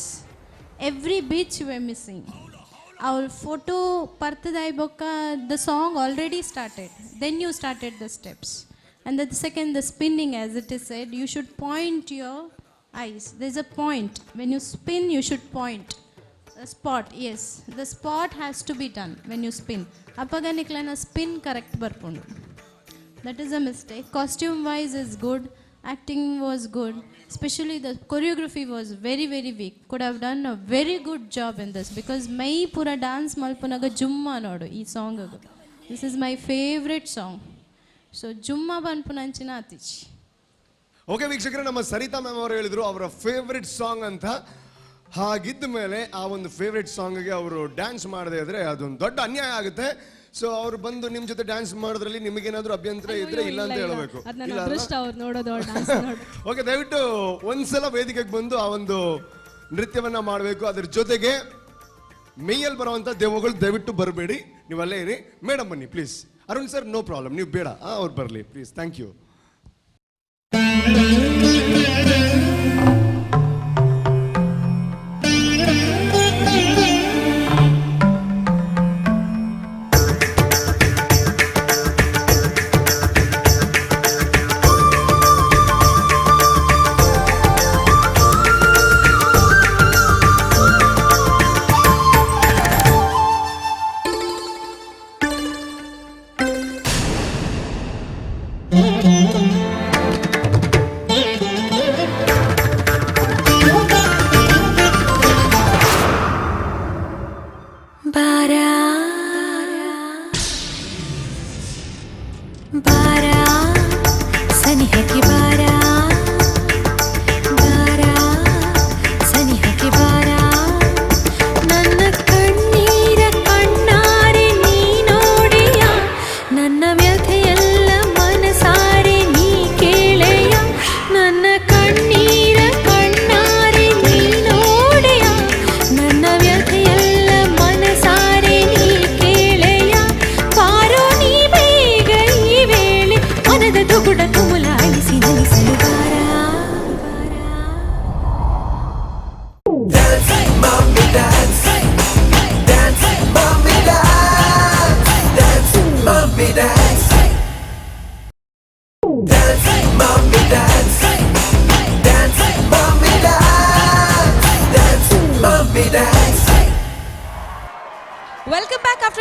Every beats you were missing. Our photo partadai bokka, the song already started. Then you started the steps. And the second, the spinning, as it is said, you should point your eyes. There's a point. When you spin, you should point. A spot, yes. The spot has to be done when you spin. ಅಪ್ಪಗ ನಿಕ್ಲನ spin correct ಬರ್ಪುಂಡು. That is a mistake. Costume wise is good. Acting was good. Especially the choreography was very, very weak. Could have done a very good job in this because my pura dance ಮಲ್ಪುನಗ ಜುಮ್ಮ ನೋಡು ಈ song. This is my favourite song. So ಜುಮ್ಮ ಪನ್ಪುನಂಚಿನ ಆತಿಚಿ. Okay ವೀಕ್ಷಕರೇ, ನಮ್ಮ Sarita ma'am ಅವರು ಹೇಳಿದ್ರು ಅವರ ಫೇವ್ರೆಟ್ ಸಾಂಗ್ ಅಂತ. ಹಾಗಿದ್ದ ಮೇಲೆ ಆ ಒಂದು ಫೇವ್ರೆಟ್ ಸಾಂಗ್ಗೆ ಅವರು ಡ್ಯಾನ್ಸ್ ಮಾಡದೇ ಇದ್ರೆ ಅದೊಂದು ದೊಡ್ಡ ಅನ್ಯಾಯ ಆಗುತ್ತೆ. ಸೊ ಅವರು ಬಂದು ನಿಮ್ಮ ಜೊತೆ ಡ್ಯಾನ್ಸ್ ಮಾಡೋದ್ರಲ್ಲಿ ನಿಮಗೇನಾದ್ರೂ ಅಭ್ಯಂತರ ಇದ್ರೆ ಇಲ್ಲ ಅಂತ ಹೇಳಬೇಕು. ಅದು ನನ್ನ ಅದೃಷ್ಟ ಅವ್ರು ನೋಡೋದು, ಅವ್ರು ಡಾನ್ಸ್ ನೋಡೋದು. ಓಕೆ, ದಯವಿಟ್ಟು ಒಂದ್ಸಲ ವೇದಿಕೆಗೆ ಬಂದು ಆ ಒಂದು ನೃತ್ಯವನ್ನ ಮಾಡಬೇಕು. ಅದ್ರ ಜೊತೆಗೆ ಮೇಯಲ್ಲಿ ಬರುವಂಥ ದೆವ್ವಗಳು ದಯವಿಟ್ಟು ಬರಬೇಡಿ, ನೀವು ಅಲ್ಲೇ ಇರಿ. ಮೇಡಮ್ ಬನ್ನಿ please. Arun sir, no problem, ನೀವು ಬೇಡ, ಅವ್ರು ಬರಲಿ please. Thank you.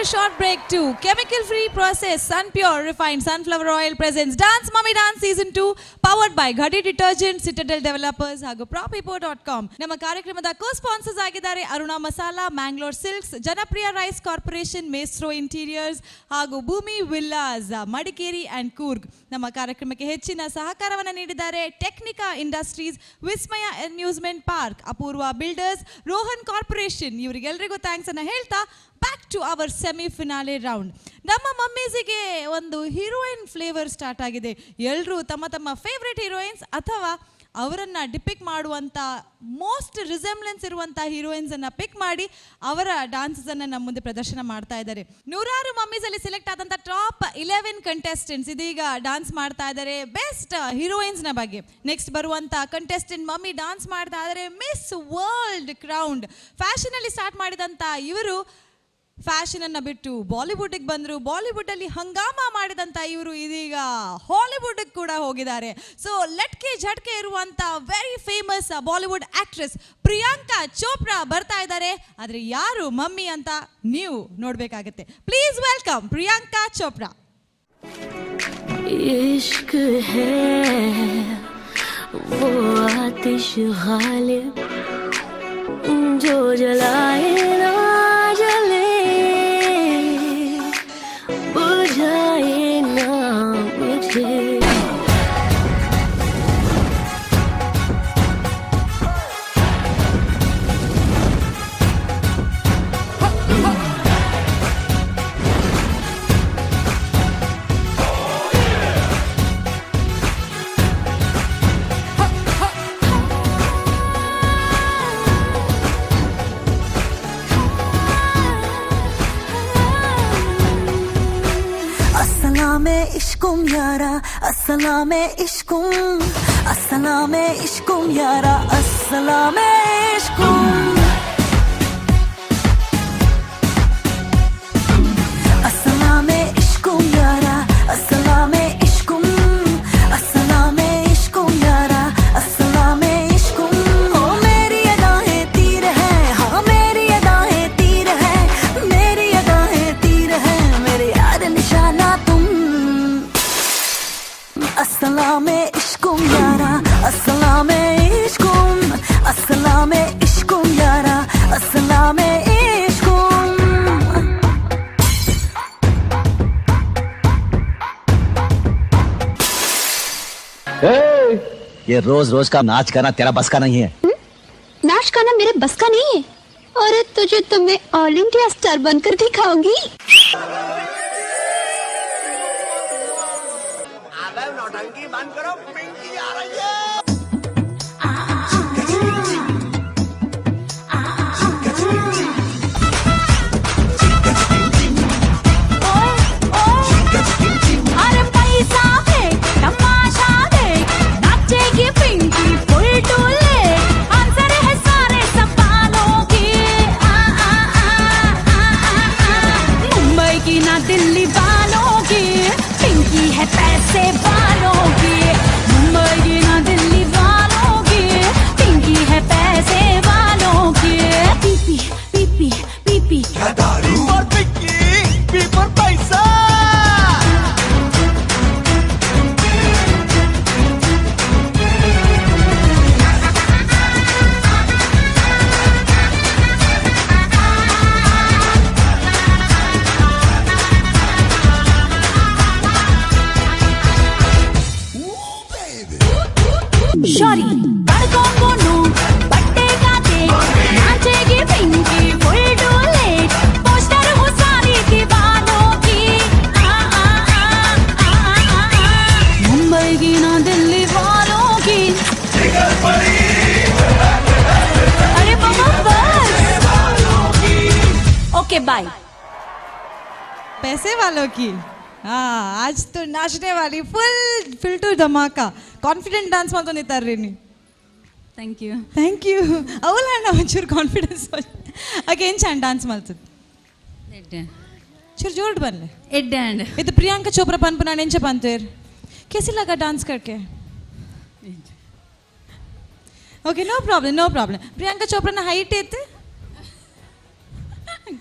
a short break to chemical free process Sun Pure refined sunflower oil presents Dance Mummy Dance season 2, powered by Ghadi detergent, Citadel Developers ಹಾಗೂ ಪ್ರಾಪಿಪೋ dot com. ನಮ್ಮ ಕಾರ್ಯಕ್ರಮದ co sponsors ಆಗಿದ್ದಾರೆ Aruna masala, Mangalore silks, ಜನಪ್ರಿಯ rice corporation, ಮೇಸ್ಟ್ರೋ interiors ಹಾಗೂ ಭೂಮಿ villas, Madikeri ಅಂಡ್ ಕೂರ್ಗ್. ನಮ್ಮ ಕಾರ್ಯಕ್ರಮಕ್ಕೆ ಹೆಚ್ಚಿನ ಸಹಕಾರವನ್ನು ನೀಡಿದ್ದಾರೆ ಟೆಕ್ನಿಕಾ ಇಂಡಸ್ಟ್ರೀಸ್, ವಿಸ್ಮಯ ಅಮ್ಯೂಸ್ಮೆಂಟ್ ಪಾರ್ಕ್, ಅಪೂರ್ವ ಬಿಲ್ಡರ್ಸ್, ರೋಹನ್ ಕಾರ್ಪೊರೇಷನ್. ಇವರಿಗೆಲ್ಲರಿಗೂ thanks ಅನ್ನ ಹೇಳ್ತಾ, back to our semi finale round. ನಮ್ಮ ಮಮ್ಮೀಸಿಗೆ ಒಂದು ಹೀರೋಯಿನ್ ಫ್ಲೇವರ್ ಸ್ಟಾರ್ಟ್ ಆಗಿದೆ. ಎಲ್ಲರೂ ತಮ್ಮ ತಮ್ಮ ಫೇವ್ರೆಟ್ ಹೀರೋಯಿನ್ಸ್ ಅಥವಾ ಅವರನ್ನು ಡಿಪಿಕ್ಟ್ ಮಾಡುವಂಥ ಮೋಸ್ಟ್ ರಿಸೆಂಬ್ಲೆನ್ಸ್ ಇರುವಂಥ ಹೀರೋಯಿನ್ಸನ್ನು ಪಿಕ್ ಮಾಡಿ ಅವರ ಡಾನ್ಸಸನ್ನು ನಮ್ಮ ಮುಂದೆ ಪ್ರದರ್ಶನ ಮಾಡ್ತಾ ಇದ್ದಾರೆ. ನೂರಾರು ಮಮ್ಮೀಸಲ್ಲಿ ಸೆಲೆಕ್ಟ್ ಆದಂಥ ಟಾಪ್ 11 ಕಂಟೆಸ್ಟೆಂಟ್ಸ್ ಇದೀಗ ಡಾನ್ಸ್ ಮಾಡ್ತಾ ಇದ್ದಾರೆ ಬೆಸ್ಟ್ ಹೀರೋಯಿನ್ಸ್ನ ಬಗ್ಗೆ. ನೆಕ್ಸ್ಟ್ ಬರುವಂಥ ಕಂಟೆಸ್ಟೆಂಟ್ ಮಮ್ಮಿ ಡಾನ್ಸ್ ಮಾಡ್ತಾ ಇದ್ದಾರೆ ಮಿಸ್ ವರ್ಲ್ಡ್ ಕ್ರೌಂಡ್. ಫ್ಯಾಷನಲ್ಲಿ ಸ್ಟಾರ್ಟ್ ಮಾಡಿದಂಥ ಇವರು ಫ್ಯಾಷನ್ ಅನ್ನ ಬಿಟ್ಟು ಬಾಲಿವುಡ್ಗೆ ಬಂದರು. ಬಾಲಿವುಡ್ ಅಲ್ಲಿ ಹಂಗಾಮ ಮಾಡಿದಂಥ ಇವರು ಇದೀಗ ಹಾಲಿವುಡ್ ಕೂಡ ಹೋಗಿದ್ದಾರೆ. ಸೊ ಲಟ್ಕೆ ಝಟ್ಕೆ ಇರುವಂತ very famous Bollywood actress Priyanka Chopra ಬರ್ತಾ ಇದ್ದಾರೆ. ಆದರೆ ಯಾರು ಮಮ್ಮಿ ಅಂತ ನೀವು ನೋಡ್ಬೇಕಾಗತ್ತೆ. Please welcome Priyanka Chopra. इश्क है वो आतिश गालिब, जो जलाए ना जले, बुझाए ना बुझे। अस्सलाम इश्कुम यारा, अस्सलाम इश्कुम, अस्सलाम इश्कुम यारा, अस्सलाम इश्कुम, अस्सलाम इश्कुम यारा, अस्सलाम इश्कुम, अस्सलाम इश्कुम यारा, अस्सलाम इश्कुम। ओ मेरी अदाएं तीर है, हाँ मेरी अदाएं तीर है, मेरी अदाएं तीर है, मेरे यार निशाना तुम। अस्सलाम इश्कुम यारा, अस्सलाम इश्कुम, अस्सलाम इश्कुम यारा, अस्सलाम इश्कुम। ये रोज रोज का नाच करना तेरा बस का नहीं है। नाच गाना मेरे बस का नहीं है और तुझे तो मैं ऑल इंडिया स्टार बनकर दिखाऊंगी। अरे पैसा फेंक, तमाशा देख, नाचेगी पिंकी फुल टूले, आंसर है सारे सवालों के। आ आ आ आ आ आ, मुंबई की ना दिल्ली वालों की, पिंकी है पैसे वालों की। मुंबई की ना दिल्ली वालों की, पिंकी है पैसे वालों की। पीपी पीपी पीपी। P for paisa. Sorry बड़कों को नो बट्टे का देख, नाचेगी Pinky full too late, poster हो सारी दीवानों की। आ आ आ आ आ आ, मुंबई की ना दिल्ली वालों की। अरे बाबा बस, ओके बाय। पैसे वालों की। हाँ, आज तो नाचने वाली फुल फिल्टर धमाका, कॉन्फिडेंट डांस ಮಾಡ್ಕೊಂಡಿದ್ದಾರೆ ನೀ. Thank you. Thank you. ಅವಳ ಒಂಚೂರು ಕಾನ್ಫಿಡೆನ್ಸ್. ಓಕೆ, ಎಂಚ ಡಾನ್ಸ್ ಮಲ್ತದ? ಚೂರು ಜೋರ್ಡ್ ಬನ್ನಿ. ಎಡ್ಡೆ ಅಂಡ್. ಇದು ಪ್ರಿಯಾಂಕಾ ಚೋಪ್ರಾ ಪನ್ಪುನ ಎಂಚ ಪಂತೇರ್? कैसे लगा डांस करके? Okay, no problem, no problem. Priyanka ಚೋಪ್ರಾನ ಹೈಟ್ ಏತ್?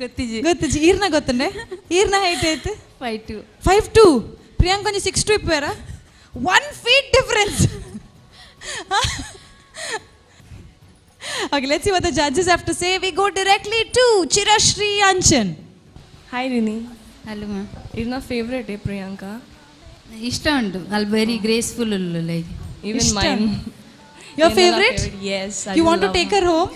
ಗೊತ್ತಿಜಿ. ಗೊತ್ತಿಜಿ. ಈರ್ನ ಗೊತ್ತುಂಡೆ? ಈರ್ನ ಹೈಟ್ ಐತು? 5'2. 5'2. ಪ್ರಿಯಾಂಕ ಒಂಜಿ 6'2 ಇಪ್ಪುವೆರ? 1 feet difference. Okay, let's see what the judges have to say. We go directly to Chirashri Anchan. Hi Rini. Hello ma'am. ಇರ್ನ ಫೇವ್ರೇಟ್ ಏ ಪ್ರಿಯಾಂಕಾ? ಇಷ್ಟ ಉಂಟು ಅಲ್ಲಿ, ವೆರಿ ಗ್ರೇಸ್ಫುಲ್ ಲೈಕ್. ಈವನ್ ಇಷ್ಟ? Main. Your favorite? Yes. You want to take her home?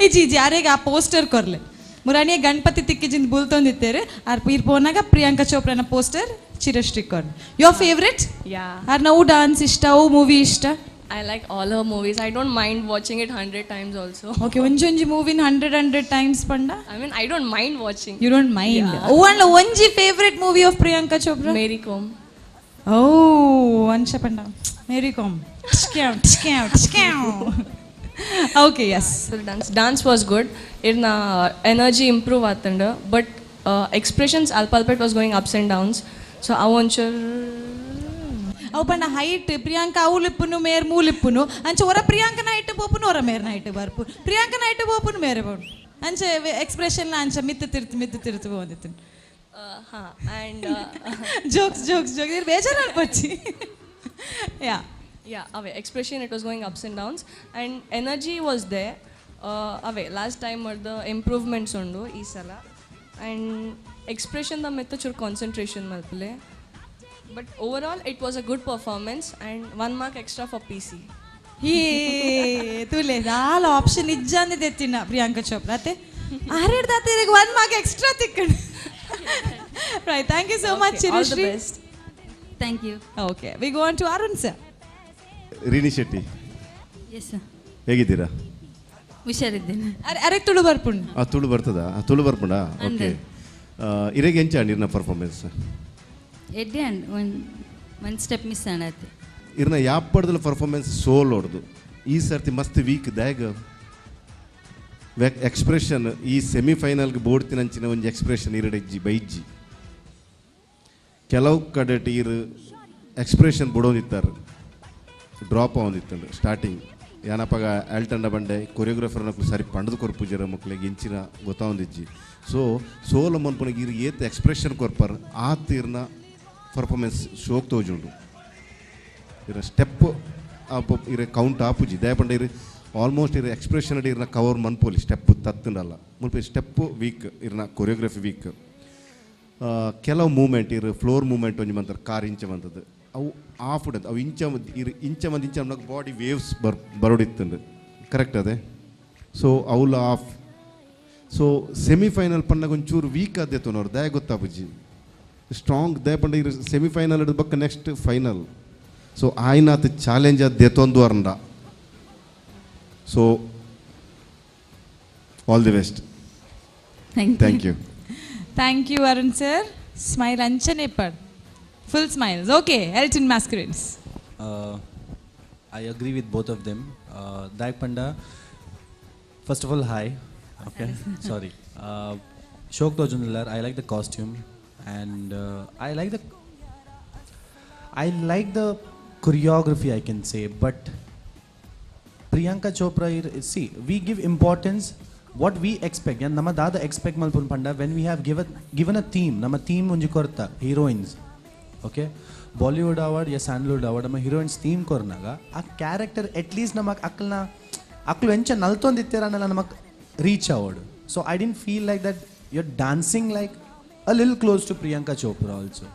ಇಜ್ಜಿ ಇಜ್ಜಿ, ಯಾರಿಗೆ ಆ ಪೋಸ್ಟರ್ ಕೊರ್ಲೆ. ಮುರಾನಿಯ ಗಣಪತಿ ತಿಕ್ಕಿಜಿಂದ ಬುಲ್ತೊಂದಿತ್ತೇರು ಆರ್ ಪೀರ್ ಪೋನಾಗ ಪ್ರಿಯಾಂಕಾ ಚೋಪ್ರಾನ ಪೋಸ್ಟರ್ ಚಿರಶ್ರೀ ಕೊರ್ಲೆ. Your favourite? Yeah. R ನಾವು ಡಾನ್ಸ್ ಇಷ್ಟ, ಅವು ಮೂವಿ ಇಷ್ಟ? I like all her movies. I don't mind watching it 100 times also. Okay, ಒಂಜೊಂಜಿ ಮೂವಿನ ಹಂಡ್ರೆಡ್ ಹಂಡ್ರೆಡ್ ಟೈಮ್ಸ್ ಪಂಡ? I mean, I don't mind watching. You don't mind. ಓ ಒಂಜಿ favourite movie of Priyanka Chopra? Mary Kom. ಓ, ಅಂಚ ಪಂಡ Mary com. Okay, yes. Dance was good. ಇರ್ನ energy improve ಆತಂಡ, but expressions ಅಲ್ಪ ಅಲ್ಪ it was going ups and downs, so ಅವು ಒಂಚೂರು. ಅವು ಪಂಡ ಹೈಟ್ ಪ್ರಿಯಾಂಕಾ ಅವುಲಿಪ್ಪುನು ಮೇರ್ ಮೂಲಿಪ್ಪುನು. ಅಂಚ ಒರ ಪ್ರಿಯಾಂಕನ ಹೈಟ್ ಪೋಪುನು, ಒರ ಮೇರ್ನ ಹೈಟ್ ಬರ್ಪು. ಪ್ರಿಯಾಂಕನ ಹೈಟ್ ಪೋಪುನು, ಮೇರೆ ಬೋಡು. ಅಂಚ ಎಕ್ಸ್ಪ್ರೆಷನ್ ಅಂಚ ಮಿತ್ತು ತಿರ್ತು ಮಿತ್ತು ತಿರ್ತು ಬಂದಿತ್ತು. ಹಾಂ, ಆ್ಯಂಡ್ ಜೋಕ್ಸ್ ಜೋಕ್ಸ್ ಜೋಕ್ಸ್, ಬೇಜಾರು ಅನ್ಪಚ್ಚಿ. ಯಾ. ಯಾ, ಅವೇ expression, it was going ups and downs, and energy was there. ಅವೇ ಲಾಸ್ಟ್ ಟೈಮ್ ಅರ್ಧ ಇಂಪ್ರೂವ್ಮೆಂಟ್ಸ್ ಉಂಡು ಈ ಸಲ. ಆ್ಯಂಡ್ ಎಕ್ಸ್ಪ್ರೆಷನ್ the ಮೆತ್ತ ಚೂರು concentration ಮಲ್ಪಲೆ. But overall it was a good performance, and one mark extra for PC. ಈ ತುಲೆ ದಾಲ option ಇಜ್ಜಾಂದೆ ತೆತ್ತಿನ ಪ್ರಿಯಾಂಕಾ ಚೋಪ್ರಾ ಅತ್ತೆ ಆರೇಡ್ ದಾತ ಒನ್ ಮಾರ್ಕ್ ಎಕ್ಸ್ಟ್ರಾ ತಿಕ್ಕಂಡು. Right, thank you so much. All the Chirashree. Best. Thank you. Okay, we go on to Arun sir. Rini Shetty. Yes sir. ಹೇಗಿದ್ದೀರಾ? ಹುಷಾರಿದ್ದೇನೆ. ಅರೆ ಅರೆ, ತುಳು ಬರ್ಪುಂಡು. ಆ ತುಳು ಬರ್ತದ? ಆ ತುಳು ಬರ್ಪುಂಡಾ? ಓಕೆ. ಇರೆಗೆ ಎಂಚ ಇರ್ನ ಪರ್ಫಾರ್ಮೆನ್ಸ್? ಎಡ್ಡೆ and one one step miss ಆಂಡಾತೆ. ಇರ್ನ ಯಾಪಡ್ದಲ ಪರ್ಫಾರ್ಮೆನ್ಸ್ ಸೋಲ್ ಹೊಡ್ದು ಈ ಸರ್ತಿ ಮಸ್ತ್ ವೀಕ್ ದಾಗ್ ಎಕ್ಸ್ಪ್ರೆಷನ್. ಈ ಸೆಮಿಫೈನಲ್ಗೆ ಬೋಡ್ತಿನಂಚಿನ ಒಂಜಿ ಎಕ್ಸ್ಪ್ರೆಷನ್ ಇರಡೆಜ್ಜಿ ಬೈಜ್ಜಿ. ಕೆಲವು ಕಡೆ ಇರು ಎಕ್ಸ್ಪ್ರೆಷನ್ ಬಿಡೋದಿತ್ತಾರೆ, ಡ್ರಾಪ್ ಆವೊಂದಿತ್ತಂಡು ಸ್ಟಾರ್ಟಿಂಗ್. ಯಾನಪಗ ಆಲ್ಟಂಡ ಬಂಡೆ ಕೊರಿಯೋಗ್ರಾಫರ್ನಕ್ಲು ಸರಿ ಪಂಡದ ಕೊರ್ಪುಜರ ಮಕ್ಳಿಗೆ ಇಂಚಿನ ಗೊತ್ತಾವೊಂದಿಜ್ಜಿ. ಸೊ ಸೋಲ ಮನ್ಪುನಗ ಇರು ಏತ್ ಎಕ್ಸ್ಪ್ರೆಷನ್ ಕೊರ್ಪರ್ ಆ ತೀರ್ನ ಪರ್ಫಾರ್ಮೆನ್ಸ್ ಶೋಕ್ ತೋಜುಂಡು. ಇರ ಸ್ಟೆಪ್ ಆಪ ಇರ ಕೌಂಟ್ ಆಪುಜಿ. ದಯಪಂಡ ಇರು ಆಲ್ಮೋಸ್ಟ್ ಇರ ಎಕ್ಸ್ಪ್ರೆಷನ್ ಇರ್ನ ಕವರ್ ಮನ್ಪೋಲಿ. ಸ್ಟೆಪ್ ತತ್ತಂಡಲ್ಲ ಮುಲ್ಪ ಸ್ಟೆಪ್ ವೀಕ್, ಇರ್ನ ಕೊರಿಯೋಗ್ರಫಿ ವೀಕ್. ಕೆಲವು ಮೂಮೆಂಟ್ ಇರು ಫ್ಲೋರ್ ಮೂಮೆಂಟ್ ಒಂಜಿ ಮಂತಾರೆ, ಕಾರ್ ಇಂಚ ಬಂತದ್ದು ಅವು ಆಫ್ ಉಂಟು. ಅವು ಇಂಚ ಇರು ಇಂಚ ಮಂದ್ ಇಂಚ ಬಾಡಿ ವೇವ್ಸ್ ಬರೋಡಿತ್ತಂಡು ಕರೆಕ್ಟ್ ಅದೇ. ಸೊ ಅವಲ ಆಫ್. ಸೊ ಸೆಮಿಫೈನಲ್ ಪನ್ನಗ ಒಂಚೂರು ವೀಕ್ ಆದ್ದೆ ತೋನವ್ರು ದಯ ಗೊತ್ತಾಪುಜಿ ಸ್ಟ್ರಾಂಗ್. ದಯಪಂಡ ಇರು ಸೆಮಿಫೈನಲ್ ಹಿಡಿದು ಬಕ್ಕ ನೆಕ್ಸ್ಟ್ ಫೈನಲ್. ಸೊ ಆಯ್ನಾತ್ ಚಾಲೆಂಜ್ ದೆತೊಂದು ಅರ್ಂಡ. So all the best. Thank. Thank you. Thank you Arun sir. Smile ಅಂಚನೆ ಪಡ್, full smiles. Okay, Elton Mascarenhas. I agree with both of them. Dayak Panda, first of all, hi. Okay, sorry. Shok Tojundular, I like the costume and I like the choreography, I can say, but Priyanka Chopra, see, we give importance what we expect. And ನಮ್ಮ ದಾದ expect ಮಲ್ಪುನ್ ಪಂಡ, when we have given a theme, ನಮ್ಮ theme ಒಂಜಿ ಕೊರ್ತ heroines, okay, Bollywood award ಯಾ Sandalwood award, ನಮ್ಮ heroines theme ಕೊರ್ನಾಗ ಆ character at least ನಮಗ್ ಅಕ್ಲ್ನ ಅಕ್ಲು ಎಂಚ ನಲ್ತೊಂದಿತ್ತೀರ ಅನ್ನಲ್ಲ ನಮಗ್ reach award. So I didn't feel like that you are dancing like a lil close to Priyanka Chopra also.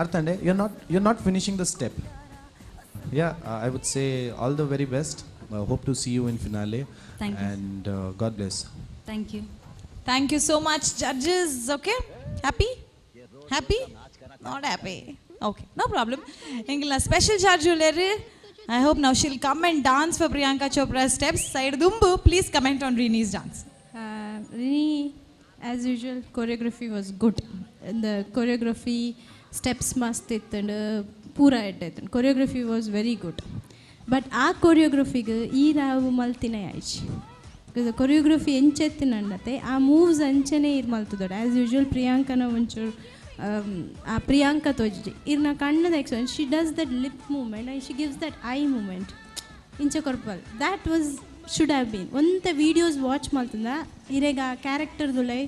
ಅರ್ಥ ಅಂಡೆ you are not finishing the step. Yeah, I would say all the very best. Hope to see you in finale. Thank you. And God bless. Thank you. Thank you so much, judges. Okay, happy? Happy? Not happy. Okay, no problem. ಎಂಗಿಲ್ಲ special charge ಉಳ್ಳೇರು. I hope now she'll come and dance for Priyanka Chopra steps. Side ದುಂಬು please comment on Rini's dance. Rini, as usual, choreography was good. And the choreography, steps ಮಸ್ತ್ ಇತ್ತು, ಪೂರ ಎಡ್ಡೆ. Choreography was very good. But ಆ ಕೊರಿಯೋಗ್ರಫಿಗೆ ಈ ನಾವು ಮಲ್ತಿನೇ ಆಯ್ಚಿ. Because choreography ಎಂಚೆತ್ತಿನಂಡತೆ ಆ moves ಅಂಚನೆ ಇರ್ ಮಲ್ತದೋಡು. ಆ್ಯಸ್ ಯೂಶುವಲ್ ಪ್ರಿಯಾಂಕನ ಒಂಚೂರು ಆ ಪ್ರಿಯಾಂಕ ತೋಜಿ ಇರ್ನ ಕಣ್ಣದ expression. She does that lip movement and she gives that eye movement ಇಂಚ ಕೊರ್ಪಲ್. That was should have been. ಒಂತೆ ವೀಡಿಯೋಸ್ ವಾಚ್ ಮಾಡ್ತಂದ ಇರೆಗ ಆ ಕ್ಯಾರೆಕ್ಟರ್ದುಲೈ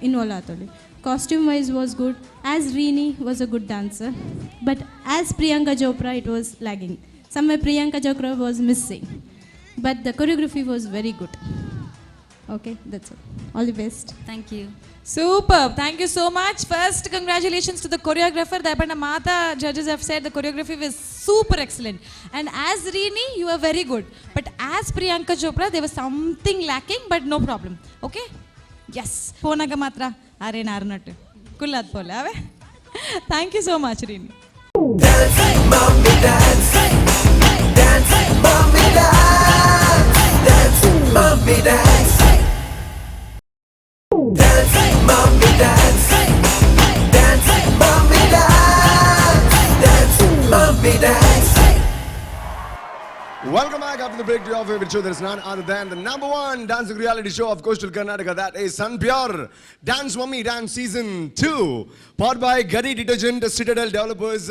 involve ಆತೊಲಿ. Costume wise was good. As Rini was a good dancer, but as Priyanka Chopra it was lagging. Somewhere Priyanka Chopra was missing, but the choreography was very good. Okay, that's all. All the best. Thank you. Super. Thank you so much. First, congratulations to the choreographer. Daipanna Mata judges have said the choreography was super excellent. And as Rini, you are very good. But as Priyanka Chopra, there was something lacking, but no problem. Okay? Yes. Ponaga matra. Are narnattu. Kullad pole. Ave? Thank you so much, Rini. Dance, mommy, dance. Dance, mommy, dance. Dance, mommy, dance. Dance, mommy, dance. Dance, mommy, dance. Dance, mommy, dance. Welcome back after the break to your favorite show. There is none other than the number one dancing reality show of coastal Karnataka. That is Sun Pure Dance Mummy Dance Season 2. Powered by Gadi Detergent, Citadel Developers,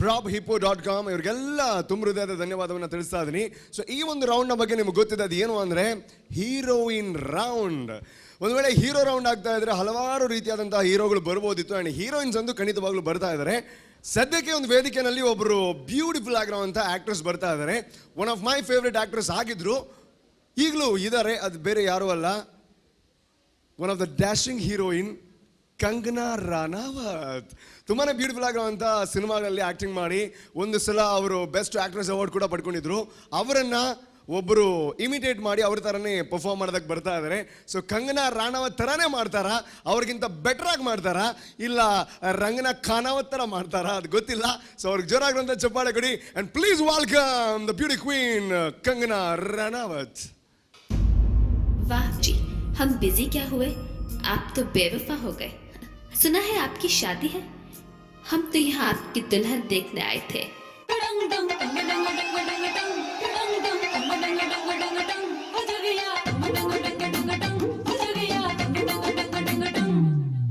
PropHippo.com. ಇವರಿಗೆಲ್ಲ ತುಂಬ ಹೃದಯದ ಧನ್ಯವಾದವನ್ನು ತಿಳಿಸ್ತಾ ಇದ್ದೀನಿ. ಸೊ ಈ ಒಂದು ರೌಂಡ್ನ ಬಗ್ಗೆ ನಿಮ್ಗೆ ಗೊತ್ತಿದೆ, ಅದು ಏನು ಅಂದರೆ ಹೀರೋಯಿನ್ ರೌಂಡ್. ಒಂದು ವೇಳೆ ಹೀರೋ ರೌಂಡ್ ಆಗ್ತಾ ಇದ್ರೆ ಹಲವಾರು ರೀತಿಯಾದಂತಹ ಹೀರೋಗಳು ಬರ್ಬೋದಿತ್ತು, ಆ್ಯಂಡ್ ಹೀರೋಯಿನ್ಸ್ ಅಂತೂ ಖಂಡಿತವಾಗ್ಲೂ ಬರ್ತಾ ಇದ್ದಾರೆ. ಸದ್ಯಕ್ಕೆ ಒಂದು ವೇದಿಕೆಯಲ್ಲಿ ಒಬ್ಬರು ಬ್ಯೂಟಿಫುಲ್ ಆಗಿರುವಂಥ ಆ್ಯಕ್ಟ್ರೆಸ್ ಬರ್ತಾ ಇದ್ದಾರೆ. One of my favourite actress ಆಗಿದ್ರು, ಈಗಲೂ ಇದ್ದಾರೆ, ಅದು ಬೇರೆ ಯಾರೂ ಅಲ್ಲ, one of the dashing heroine Kangana Ranaut. ತುಂಬಾ ಬ್ಯೂಟಿಫುಲ್ ಆಗಿರುವಂಥ ಸಿನಿಮಾಗಳಲ್ಲಿ ಆ್ಯಕ್ಟಿಂಗ್ ಮಾಡಿ ಒಂದು ಸಲ ಅವರು ಬೆಸ್ಟ್ ಆ್ಯಕ್ಟ್ರೆಸ್ ಅವಾರ್ಡ್ ಕೂಡ ಪಡ್ಕೊಂಡಿದ್ರು. ಅವರನ್ನು ಒಬ್ಬರು ಇಮಿಟೇಟ್ ಮಾಡಿ ಅವ್ರ ಥರನೇ ಪರ್ಫಾರ್ಮ್ ಮಾಡೋದಕ್ಕೆ ಬರ್ತಾ ಇದ್ದಾರೆ. ಸೊ ಕಂಗನಾ ರಾಣಾವತ್ ಥರನೇ ಮಾಡ್ತಾರಾ, ಅವ್ರಿಗಿಂತ ಬೆಟ್ರಾಗಿ ಮಾಡ್ತಾರಾ, ಇಲ್ಲ ರಂಗನಾ ಖಾನಾವತ್ ಥರ ಮಾಡ್ತಾರಾ, ಅದು ಗೊತ್ತಿಲ್ಲ. ಸೊ ಅವ್ರಿಗೆ ಜೋರಾಗಿರುವಂಥ ಚಪ್ಪಾಳೆ ಕೊಡಿ and please welcome the beauty queen Kangana Ranaut. वाह जी, हम बिजी क्या हुए, आप तो बेवफा हो गए। सुना है आपकी शादी है, हम तो यहाँ आपकी दुल्हन देखने आए थे।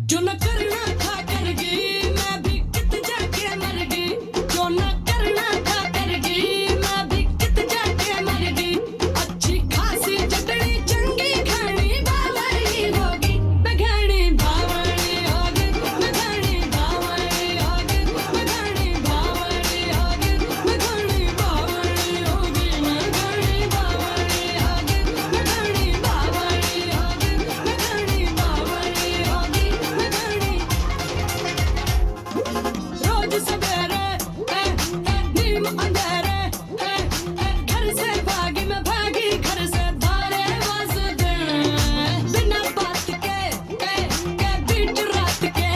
जो न करना था कर गई, मैं भी कित जाके मर गई। जो न करना था कर गई, मैं भी कित जाके मर गई। अच्छी खासी चटनी चंगी खानी बावली होगी, बघानी बावली होगी, बघानी बावली होगी, बघानी बावली होगी, बघानी बावली होगी, बघानी बावली होगी, बघानी बावली होगी, बघानी बावली होगी, बघानी। रोज सवेरे ए, ए, नीम अंधेरे ए, ए, घर से भागी मैं भागी घर से धारे वासदे, बिना बात के ए, के बीच रात के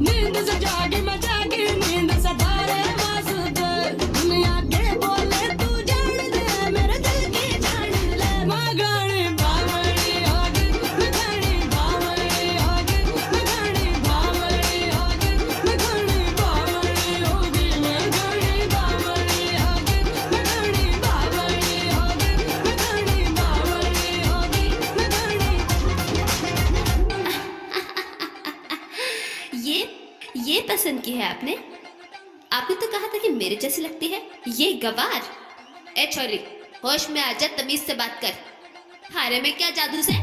नींद से जागी मैं जागी नींद से धारे वासदे, दुनिया के बोले तू जान दे मेरे दिल की जान ले, मगानी बावली होगी, मगानी बावली होगी, मगानी बावली होगी, मगानी बावली होगी, मगानी बावली होगी, मगानी बावली होगी, मगानी बावली होगी, मगानी। ये पसंद की है आपने? आपने तो कहा था कि मेरे जैसी लगती है ये गवार। ए छोरी, होश में आजा, तमीज से बात कर। हारे में क्या जादू से?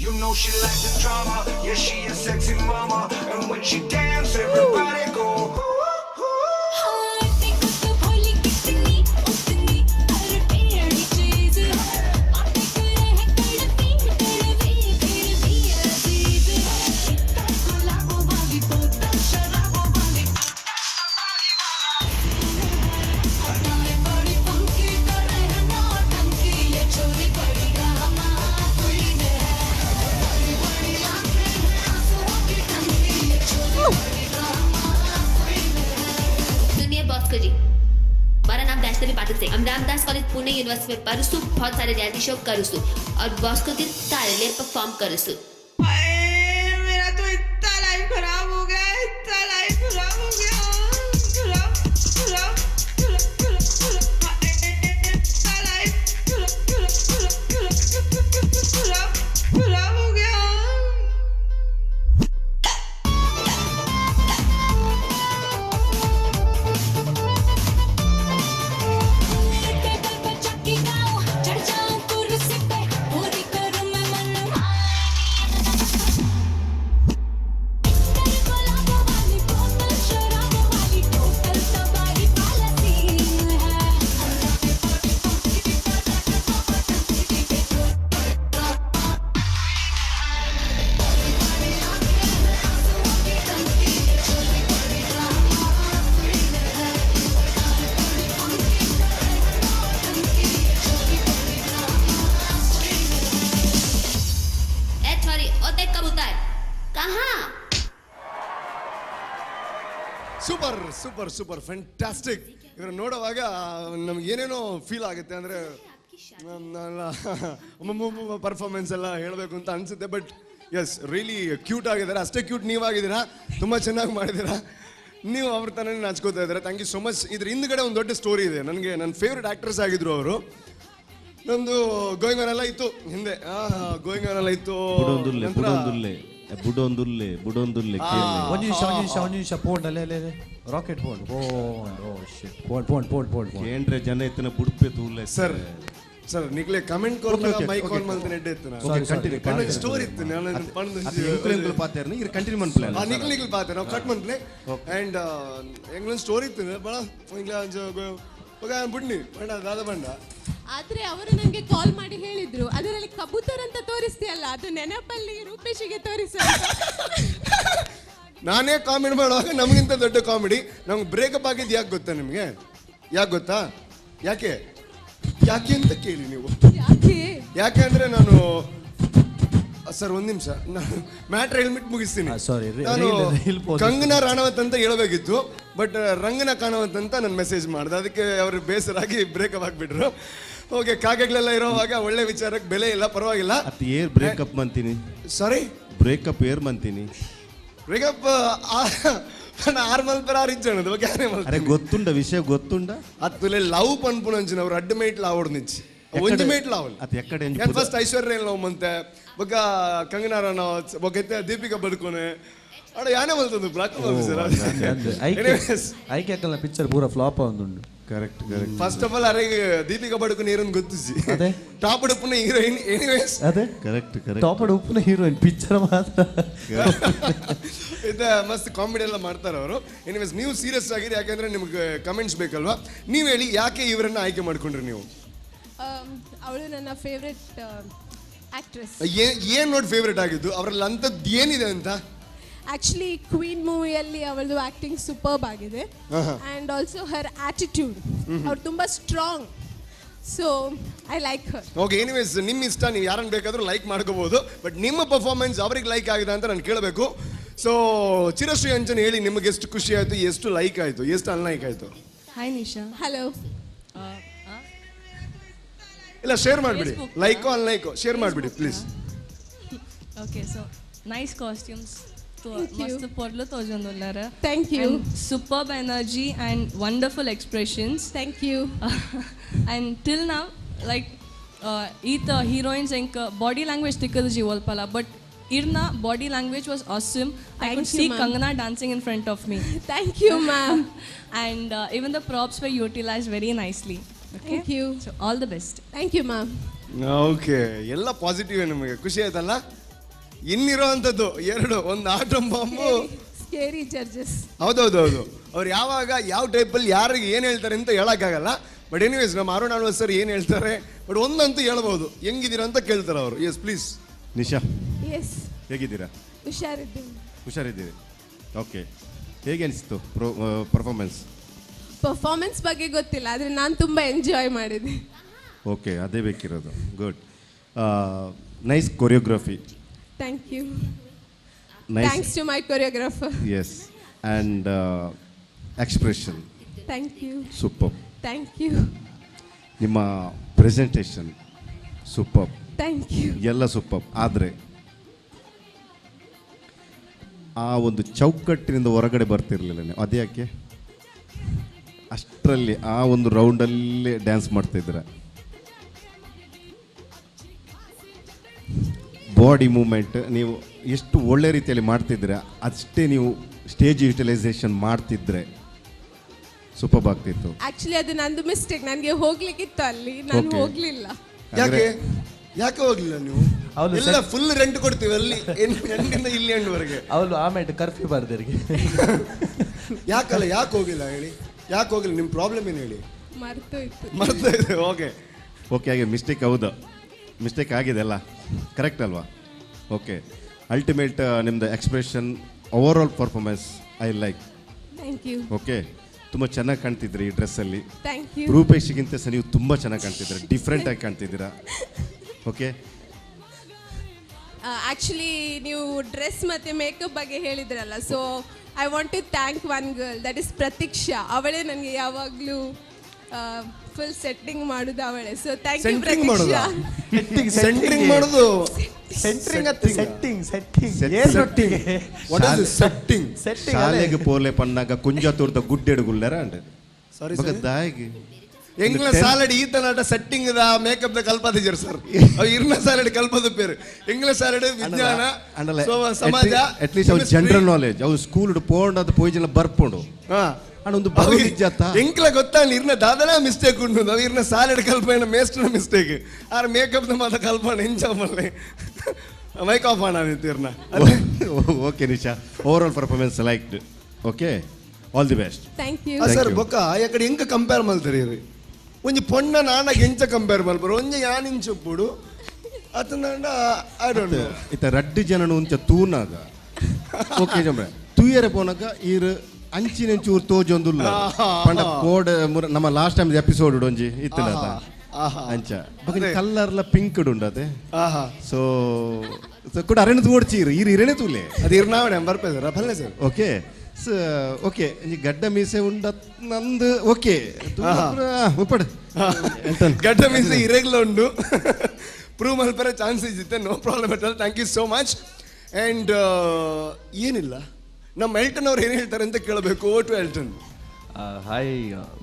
You know she likes the drama, yeah she a sexy mama, and when she dance everybody go. सुनिए बॉस्को जी, हमारा नाम वैष्णवी पाटिल से, हम रामदास कॉलेज पुणे यूनिवर्सिटी में पढ़ूसू, बहुत सारे रियलिटी शो करूसू और बॉस्को के तारे लिए परफॉर्म करूसू। मेरा तो इतना लाइफ खराब हो गया, इतना लाइफ खराब हो गया, खराब खराब खराब खराब इतना लाइफ खराब खराब खराब खराब हो गया। Super super fantastic. ಇವ್ರ ನೋಡುವಾಗ ನಮ್ಗೆ ಏನೇನೋ ಫೀಲ್ ಆಗುತ್ತೆ. ಅಂದರೆ ಪರ್ಫಾರ್ಮೆನ್ಸ್ ಎಲ್ಲ ಹೇಳಬೇಕು ಅಂತ ಅನಿಸುತ್ತೆ. ಬಟ್ ಎಸ್, ರಿಯಲಿ ಕ್ಯೂಟ್ ಆಗಿದ್ದಾರೆ. ಅಷ್ಟೇ ಕ್ಯೂಟ್ ನೀವಾಗಿದ್ದೀರಾ, ತುಂಬ ಚೆನ್ನಾಗಿ ಮಾಡಿದ್ದೀರಾ. ನೀವು ಅವ್ರ ತಾನೇ ನಾಚ್ಕೋತಾ ಇದ್ದಾರೆ. Thank you so much. ಇದ್ರ ಹಿಂದ್ಗಡೆ ಒಂದು ದೊಡ್ಡ ಸ್ಟೋರಿ ಇದೆ. ನನಗೆ ನನ್ನ ಫೇವ್ರೆಟ್ ಆ್ಯಕ್ಟ್ರೆಸ್ ಆಗಿದ್ರು ಅವರು. ನಂದು ಗೋಯಿಂಗ್ ಆನ್ ಎಲ್ಲ ಇತ್ತು ಹಿಂದೆ, ಗೋಯಿಂಗ್ ಆನ್ ಎಲ್ಲ ಇತ್ತು. ಬುಡೊಂದುಲ್ಲೆ ಬುಡೊಂದುಲ್ಲೆ ಬುಡೊಂದುಲ್ಲೆ ಬುಡೊಂದುಲ್ಲೆ. ಒಂಜಿ ನಿಮಿಷ, ಒಂಜಿ ನಿಮಿಷ, ಒಂಜಿ ನಿಮಿಷ. ಪೋಂಡ್ ಅಲ್ಲೇ ಅಲ್ಲೇ ರಾಕೆಟ್ ಪೋಂಡ್ ಪೋಂಡ್. ಓ ಶಿಟ್, ಪೋಂಡ್ ಪೋಂಡ್ ಪೋಂಡ್ ಪೋಂಡ್ ಪೋಂಡ್. ಕೇಂದ್ರ ಜನ ಇತ್ತಿನ ಬುಡ್ಪೆ ತೂಲೆ. ಸರ್ ಸರ್ ನಿಕ್ಲೆ ಕಮೆಂಟ್ ಕೊರ್ನ ಮೈಕ್ ಆನ್ ಮಲ್ತಿನ ಎಡ್ಡೆ ಇತ್ತು. Okay, continue. ಕಣ್ಣು ಸ್ಟೋರಿ ಇತ್ತು. ನಾನು ಪಂಡ್ ಎಂಕುಲು ಎಂಕುಲು ಪಾತೆರ್ನ ಇರ್ ಕಂಟಿನ್ಯೂ ಮನ್ಪ್ಲೆ. ಆ ನಿಕ್ಲೆ ನಿಕ್ಲೆ ಪಾತೆ ನಾವು ಕಟ್ ಮನ್ಪ್ಲೆ. ಅಂಡ್ ಎಂಗ್ಲೊಂದು ಸ್ಟೋರಿ ಇತ್ತು ಬಳ ಎಂಗ್ಲ ಅಂಚ ಓಕೆ ಬುಡ್ನಿ ಪಂಡ ದಾದ ಪಂಡ. ಆದ್ರೆ ಅವರು ನನಗೆ ಕಾಲ್ ಮಾಡಿ ಹೇಳಿದ್ರು, ಅದರಲ್ಲಿ ಕಬೂತರ್ ಅಂತ ತೋರಿಸ್ತೀಯಲ್ಲ, ಅದು ನೆನಪಲ್ಲಿ ರೂಪೇಶಿಗೆ ತೋರಿಸ. ನಾನೇ ಕಾಮಿಡಿ ಮಾಡುವಾಗ ನಮಗಿಂತ ದೊಡ್ಡ ಕಾಮಿಡಿ. ನಮ್ಗೆ ಬ್ರೇಕಪ್ ಆಗಿದ್ದು ಯಾಕೆ ಗೊತ್ತಾ ನಿಮಗೆ? ಯಾಕೆ ಗೊತ್ತಾ? ಯಾಕೆ ಯಾಕೆ ಅಂತ ಕೇಳಿ ನೀವು. ಯಾಕೆ ಯಾಕೆ ಅಂದ್ರೆ ನಾನು ಸರ್ ಒಂದು ನಿಮಿಷ, ನಾನು ಮ್ಯಾಟ್ರ್ ಹೆಲ್ಮೆಟ್ ಮುಗಿಸ್ತೀನಿ. ಸಾರಿ, ನಾನು ಕಂಗನಾ ರಾಣವತ್ ಅಂತ ಹೇಳಬೇಕಿತ್ತು, ಬಟ್ ರಂಗನ ಕಾಣವತ್ ಅಂತ ನಾನು ಮೆಸೇಜ್ ಮಾಡಿದೆ. ಅದಕ್ಕೆ ಅವರು ಬೇಸರಾಗಿ ಬ್ರೇಕಪ್ ಆಗಿಬಿಟ್ರು. ಓಕೆ, ಕಾಗೆಗಳೆಲ್ಲ ಇರೋವಾಗ ಒಳ್ಳೆ ವಿಚಾರಕ್ಕೆ ಬೆಲೆ ಇಲ್ಲ, ಪರವಾಗಿಲ್ಲ. ಅತ್ ಏರ್ ಬ್ರೇಕಪ್ ಮಂತೀನಿ. ಸಾರಿ, ಬ್ರೇಕಪ್ ಏರ್ ಮಂತೀನಿ. ಬ್ರೇಕಪ್ ಆರ್ಮಲ್ ಪರ ಆರಿಜ್ಜಣದು ಓಕೆ. ಅರೆ ಗೊತ್ತುಂಡ ವಿಷಯ ಗೊತ್ತುಂಡ. ಅತ್ತುಲೆ ಲವ್ ಪನ್ಪುನಂಚಿನ ಅವ್ರು ಅಡ್ಡ ಮೇಟ್ಲ ಆವಡ್ ನಿಂಚಿ ಒಂಜಿ ಮೇಟ್ಲ ಆವಲ್. ಅತ್ ಎಕ್ಕಡೆ ಫಸ್ಟ್ ಐಶ್ವರ್ಯ ಲವ್ ಮಂತೆ, ಬೊಕ್ಕ ಕಂಗನಾ ರಾಣವತ್, ಬೊಕ್ಕ ದೀಪಿಕಾ ಪಡುಕೋನೆ ಅಡ ಯಾನೇ ಮಲ್ತಂದು ಬ್ಲಾಕ್ ಐಕೆ ಅಕ್ಕಲ್ನ ಪಿಕ್ಚರ್ ಪೂರ ಫ್ಲಾಪ್ ಆವೊಂದುಂಡು. Correct correct. First of all ಅರೆಗ್ ದೀಪಿಕಾ ಪಡುಕೋನೆ ಹೀರೋನ್ ಗೊತ್ತಿಸಿ ಅದೇ ಟಾಪ್ ಉಪ್ಪುನ ಹೀರೋಯಿನ್. ಎನಿವೇಸ್ ಅದೇ ಕರೆಕ್ಟ್ ಕರೆಕ್ಟ್. ಟಾಪ್ ಉಪ್ಪುನ ಹೀರೋಯಿನ್ ಪಿಕ್ಚರ್ ಮಾತ್ರ. ಇದು ಮಸ್ತ್ ಕಾಮಿಡಿ ಎಲ್ಲ ಮಾಡ್ತಾರೆ ಅವರು. ಎನಿವೇಸ್ ನೀವು ಸೀರಿಯಸ್ ಆಗಿರಿ, ಯಾಕಂದ್ರೆ ನಿಮ್ಗೆ ಕಮೆಂಟ್ಸ್ ಬೇಕಲ್ವಾ. ನೀವು ಹೇಳಿ ಯಾಕೆ ಇವರನ್ನ ಆಯ್ಕೆ ಮಾಡ್ಕೊಂಡ್ರಿ ನೀವು? ಅವಳು ನನ್ನ ಫೇವ್ರೆಟ್ ಆಕ್ಟ್ರೆಸ್. ಏನ್ ನೋಡಿ ಫೇವ್ರೆಟ್ ಆಗಿದ್ದು ಅವರಲ್ಲಿ ಅಂಥದ್ದು ಏನಿದೆ ಅಂತ? ಆಕ್ಚುಲಿ ಕ್ವೀನ್ ಮೂವಿಯಲ್ಲಿ ಅವಳದು ಆಕ್ಟಿಂಗ್ ಸೂಪರ್ಬ್ ಆಗಿದೆ. ಆ್ಯಂಡ್ ಆಲ್ಸೋ ಹರ್ ಆಟಿಟ್ಯೂಡ್, ಅವ್ರು ತುಂಬ strong. So I like her. Okay, anyways ನಿಮ್ಮ ಇಷ್ಟ, ನೀವು ಯಾರನ್ನು ಬೇಕಾದರೂ ಲೈಕ್ ಮಾಡ್ಕೋಬೋದು. ಬಟ್ ನಿಮ್ಮ ಪರ್ಫಾರ್ಮೆನ್ಸ್ ಅವ್ರಿಗೆ ಲೈಕ್ ಆಗಿದೆ ಅಂತ ನಾನು ಕೇಳಬೇಕು. ಸೊ ಚಿರಶ್ರೀ ಅಂಜನ್ ಹೇಳಿ, ನಿಮಗೆ ಎಷ್ಟು ಖುಷಿ ಆಯಿತು, ಎಷ್ಟು ಲೈಕ್ ಆಯಿತು, ಎಷ್ಟು ಅನ್ಲೈಕ್ ಆಯಿತು? ಹಾಯ್ ನಿಶಾ. ಹಲೋ. ಇಲ್ಲ, ಶೇರ್ ಮಾಡಿಬಿಡಿ, ಲೈಕೋ ಅನ್ಲೈಕೋ ಶೇರ್ ಮಾಡಿಬಿಡಿ please. Okay, so nice costumes, ಮಸ್ತ್ ಪೊರ್ಲು ತೋಜೊಂದುಲ್ಲಾರ. Thank you. Superb energy and wonderful expressions. Thank you. And till now like ಈತ ಹೀರೋಯಿನ್ಸ್ ಎಂಕ್ ಬಾಡಿ ಲ್ಯಾಂಗ್ವೇಜ್ ತಿಕ್ಕದು ಜೀವಲ್ಪಲ್ಲ, ಬಟ್ ಇರ್ನ body language was awesome. I could see Kangana dancing in front of me. Thank you ma'am. And even the props were utilised very nicely. Thank you. So all the best. Thank you ma'am. Okay, ಎಲ್ಲ positive. ನಿಮಗೆ ಖುಷಿ ಆಯ್ತಲ್ಲ? ಇನ್ನಿರೋ ಅಂಥದ್ದು ಎರಡು, ಒಂದು atom bomb, scary judges. ಹೌದೌದೌದು, ಅವ್ರು ಯಾವಾಗ ಯಾವ ಟೈಪಲ್ಲಿ ಯಾರಿಗೆ ಏನು ಹೇಳ್ತಾರೆ ಅಂತ ಹೇಳೋಕ್ಕಾಗಲ್ಲ. ಬಟ್ ಎನಿವೇಸ್ ನಮ್ಮ ಅರುಣ್ ಆಳ್ವಾಸ್ ಸರ್ ಏನು ಹೇಳ್ತಾರೆ, ಬಟ್ ಒಂದಂತೂ ಹೇಳ್ಬೋದು, ಹೆಂಗಿದ್ದೀರಾ ಅಂತ ಕೇಳ್ತಾರೆ ಅವರು. Yes please. Nisha. S. ಹೇಗಿದ್ದೀರಾ? ಹುಷಾರಿದ್ದೀನಿ. ಹುಷಾರಿದ್ದೀರಿ. ಓಕೆ, ಹೇಗೆ ಅನಿಸ್ತು ಪರ್ಫಾರ್ಮೆನ್ಸ್? ಪರ್ಫಾರ್ಮೆನ್ಸ್ ಬಗ್ಗೆ ಗೊತ್ತಿಲ್ಲ, ಆದರೆ ನಾನು ತುಂಬ ಎಂಜಾಯ್ ಮಾಡಿದ್ದೆ. ಓಕೆ, ಅದೇ ಬೇಕಿರೋದು. Good, nice choreography. Thank you. Thanks to my choreographer. Yes, and expression. Thank you. Super. Thank you. ನಿಮ್ಮ ಪ್ರೆಸೆಂಟೇಷನ್ ಸೂಪರ್. Thank you. ಎಲ್ಲ ಸೂಪರ್. ಆದರೆ ಆ ಒಂದು ಚೌಕಟ್ಟಿನಿಂದ ಹೊರಗಡೆ ಬರ್ತಿರ್ಲಿಲ್ಲ ನೀವು, ಅದ್ಯಾಕೆ ಅಷ್ಟರಲ್ಲಿ ಆ ಒಂದು ರೌಂಡಲ್ಲೇ ಡ್ಯಾನ್ಸ್ ಮಾಡ್ತಿದ್ದೀರ? ಬಾಡಿ ಮೂಮೆಂಟ್ ನೀವು ಎಷ್ಟು ಒಳ್ಳೆ ರೀತಿಯಲ್ಲಿ ಮಾಡ್ತಿದ್ದೀರ, ಅಷ್ಟೇ ನೀವು ಸ್ಟೇಜ್ ಯುಟಿಲೈಸೇಷನ್ ಮಾಡ್ತಿದ್ರೆ ಸೂಪರ್ ಆಗ್ತಿತ್ತು. ಆಕ್ಚುಲಿ ಅದು ನಂದು ಮಿಸ್ಟೇಕ್, ನನಗೆ ಹೋಗ್ಲಿಕ್ಕಿತ್ತು ಅಲ್ಲಿ, ನಾನು ಹೋಗ್ಲಿಲ್ಲ. ಯಾಕೆ ಯಾಕೆ ಹೋಗ್ಲಿಲ್ಲ ನೀವು? ಎಲ್ಲ ಫುಲ್ ರೆಂಟ್ ಕೊಡ್ತೀವಿ ಅಲ್ಲಿ ಎಂಡಿಂದ ಇಲ್ಲಿ ಎಂಡ್ವರೆಗೆ. ಅವಳು ಆಮೇಲೆ ಕರ್ಫ್ಯೂ ಬರ್ದರಿಗೆ. ಯಾಕಲ್ಲ, ಯಾಕೆ ಹೋಗಿಲ್ಲ ಹೇಳಿ, ಯಾಕೆ ಹೋಗಿಲ್ಲ? ನಿಮ್ಮ ಪ್ರಾಬ್ಲಮ್ ಏನು ಹೇಳಿ? ಮರ್ತೋಯ್ತು. ಮರ್ತೋಯ್ತು. ಓಕೆ ಓಕೆ, ಹಾಗೆ ಮಿಸ್ಟೇಕ್. ಹೌದು, ಮಿಸ್ಟೇಕ್ ಆಗಿದೆ ಅಲ್ಲ, ಕರೆಕ್ಟ್ ಅಲ್ವಾ? ಓಕೆ, ಅಲ್ಟಿಮೇಟ್ ನಿಮ್ಮದು expression, overall performance I like. Thank you. Okay, ತುಂಬ ಚೆನ್ನಾಗಿ ಕಾಣ್ತಿದ್ರಿ ಈ ಡ್ರೆಸ್ಸಲ್ಲಿ. Thank you. ರೂಪೇಶಿಗಿಂತ ಸಹ ನೀವು ತುಂಬ ಚೆನ್ನಾಗಿ ಕಾಣ್ತಿದ್ದೀರಾ, ಡಿಫ್ರೆಂಟ್ ಆಗಿ ಕಾಣ್ತಿದ್ದೀರಾ. ಓಕೆ, ಆ್ಯಕ್ಚುಲಿ ನೀವು ಡ್ರೆಸ್ ಮತ್ತು ಮೇಕಪ್ ಬಗ್ಗೆ ಹೇಳಿದ್ರಲ್ಲ, ಸೊ I want to thank one girl, that is Pratiksha. ಅವಳೇ ನನಗೆ ಯಾವಾಗಲೂ ಫುಲ್ ಸೆಟ್ಟಿಂಗ್ ಮಾಡೋದು ಅವಳೇ. So thank you Pratiksha. Centring ಮಾಡೋದು, ಸೆಂಟ್ರಿಂಗ್ ಅತ್ತೆ, setting setting. Setting. What is setting? Setting. ಶಾಲೆಗೆ ಪೋಲೆ ಪನ್ನಾಗ ಕುಂಜ ತೋರ್ದ ಗುಡ್ಡೆಡುಗುಲ್ಲೆರ ಅಂಡ್ ಸಾರಿ. ಬೊಕ ದಾಯಿಗೆ ಎಂಗ್ಲ ಸಾಲಡ್ ಈತನಾಟ setting the makeup the ಕಲ್ಪದಿಜರ್ sir. ಅವು ಇರ್ನ ಸಾಲಡ್ ಕಲ್ಪದ ಪೇರು ಎಂಗ್ಲ ಸಾಲಡ್ ವಿಜ್ಞಾನ ಸೊ ಸಮಾಜ ಅಟ್ಲೀಸ್ಟ್ ಅವು ಜನರಲ್ ನಾಲೆಜ್ ಅವು ಸ್ಕೂಲ್ ಪೋಂಡ್ ಅದು ಪೋಯಿಜನ ಬರ್ಪುಂಡು. ಅಂಡ್ ಒಂದು ಬರೋದಿಜ್ಜತ್ತ ಎಂಕ್ಲ ಗೊತ್ತಾಂಡ್ ಇರ್ನ ದಾದನ ಮಿಸ್ಟೇಕ್ ಉಂಟು. ಅವು ಇರ್ನ salad Kalpana ಮೇಸ್ಟ್ನ mistake. R makeup the ಮಾತ ಕಲ್ಪನ ಎಂಚ ಮಲ್ಲೆ ಮೈಕ್ ಆಫ್ ಆಣ ಇರ್ನ. Okay Nisha, overall performance liked. Okay, all the best. Thank you sir. ಬೊಕ್ಕ ಯಾಕಡೆ ಎಂಕ ಕಂಪೇರ್ ಮಲ್ತಾರೆ ಒಂಜಿ ಪೊಣ್ಣ ನಾನಾಗ ಎಂಚ ಕಂಪೇರ್ ಮಲ್ಪರು ಒಂಜಿ ಯಾನ್ ಇಂಚೊಪ್ಪುಡು ಅತನಾಂಡ I don't know. ಇತ್ತ ರಡ್ಡು ಜನನು ಉಂಚ ತೂನಾಗ ಓಕೆ ಜಂಬ್ರೆ ತೂಯರೆ ಪೋನಾಗ ಈರ್ ಅಂಚಿನ ಚೂರು ತೋಜೊಂದುಲ್ಲ ಪಂಡ ಕೋಡ್ ನಮ್ಮ last time episode ಒಂಜಿ ಇತ್ತಲ್ಲ ಅಂಚ ಬೊಕ ಕಲ್ಲರ್ಲ ಪಿಂಕ್ ಉಂಡತೆ. ಸೊ ಕೂಡ ಅರೆಣೆ ತೋಡ್ಚಿ ಈರ್ ಈರ್ ಇರೆಣೆ ತೂಲೆ ಅದು ಇರ್ನಾವಣೆ ಬರ್ಪೆ ಸರ್ ಬಲ್ಲೆ sir. Okay okay ಗಡ್ಡ ಮೀಸೆ ಉಂಡ ನಂದು ಓಕೆ ಉಪ್ಪಡು ಗಡ್ಡ ಮೀಸೆ ಇರೆಗ್ಲ ಉಂಡು ಪ್ರೂವ್ ಮಲ್ಪರೆ chance ಇದ್ದಿತ್ತೆ. No problem at all. Thank you so much. And ಏನಿಲ್ಲ, ನಮ್ಮ ಎಲ್ಟನ್ ಅವ್ರು ಏನು ಹೇಳ್ತಾರೆ ಅಂತ ಕೇಳಬೇಕು. O to Elton. Hi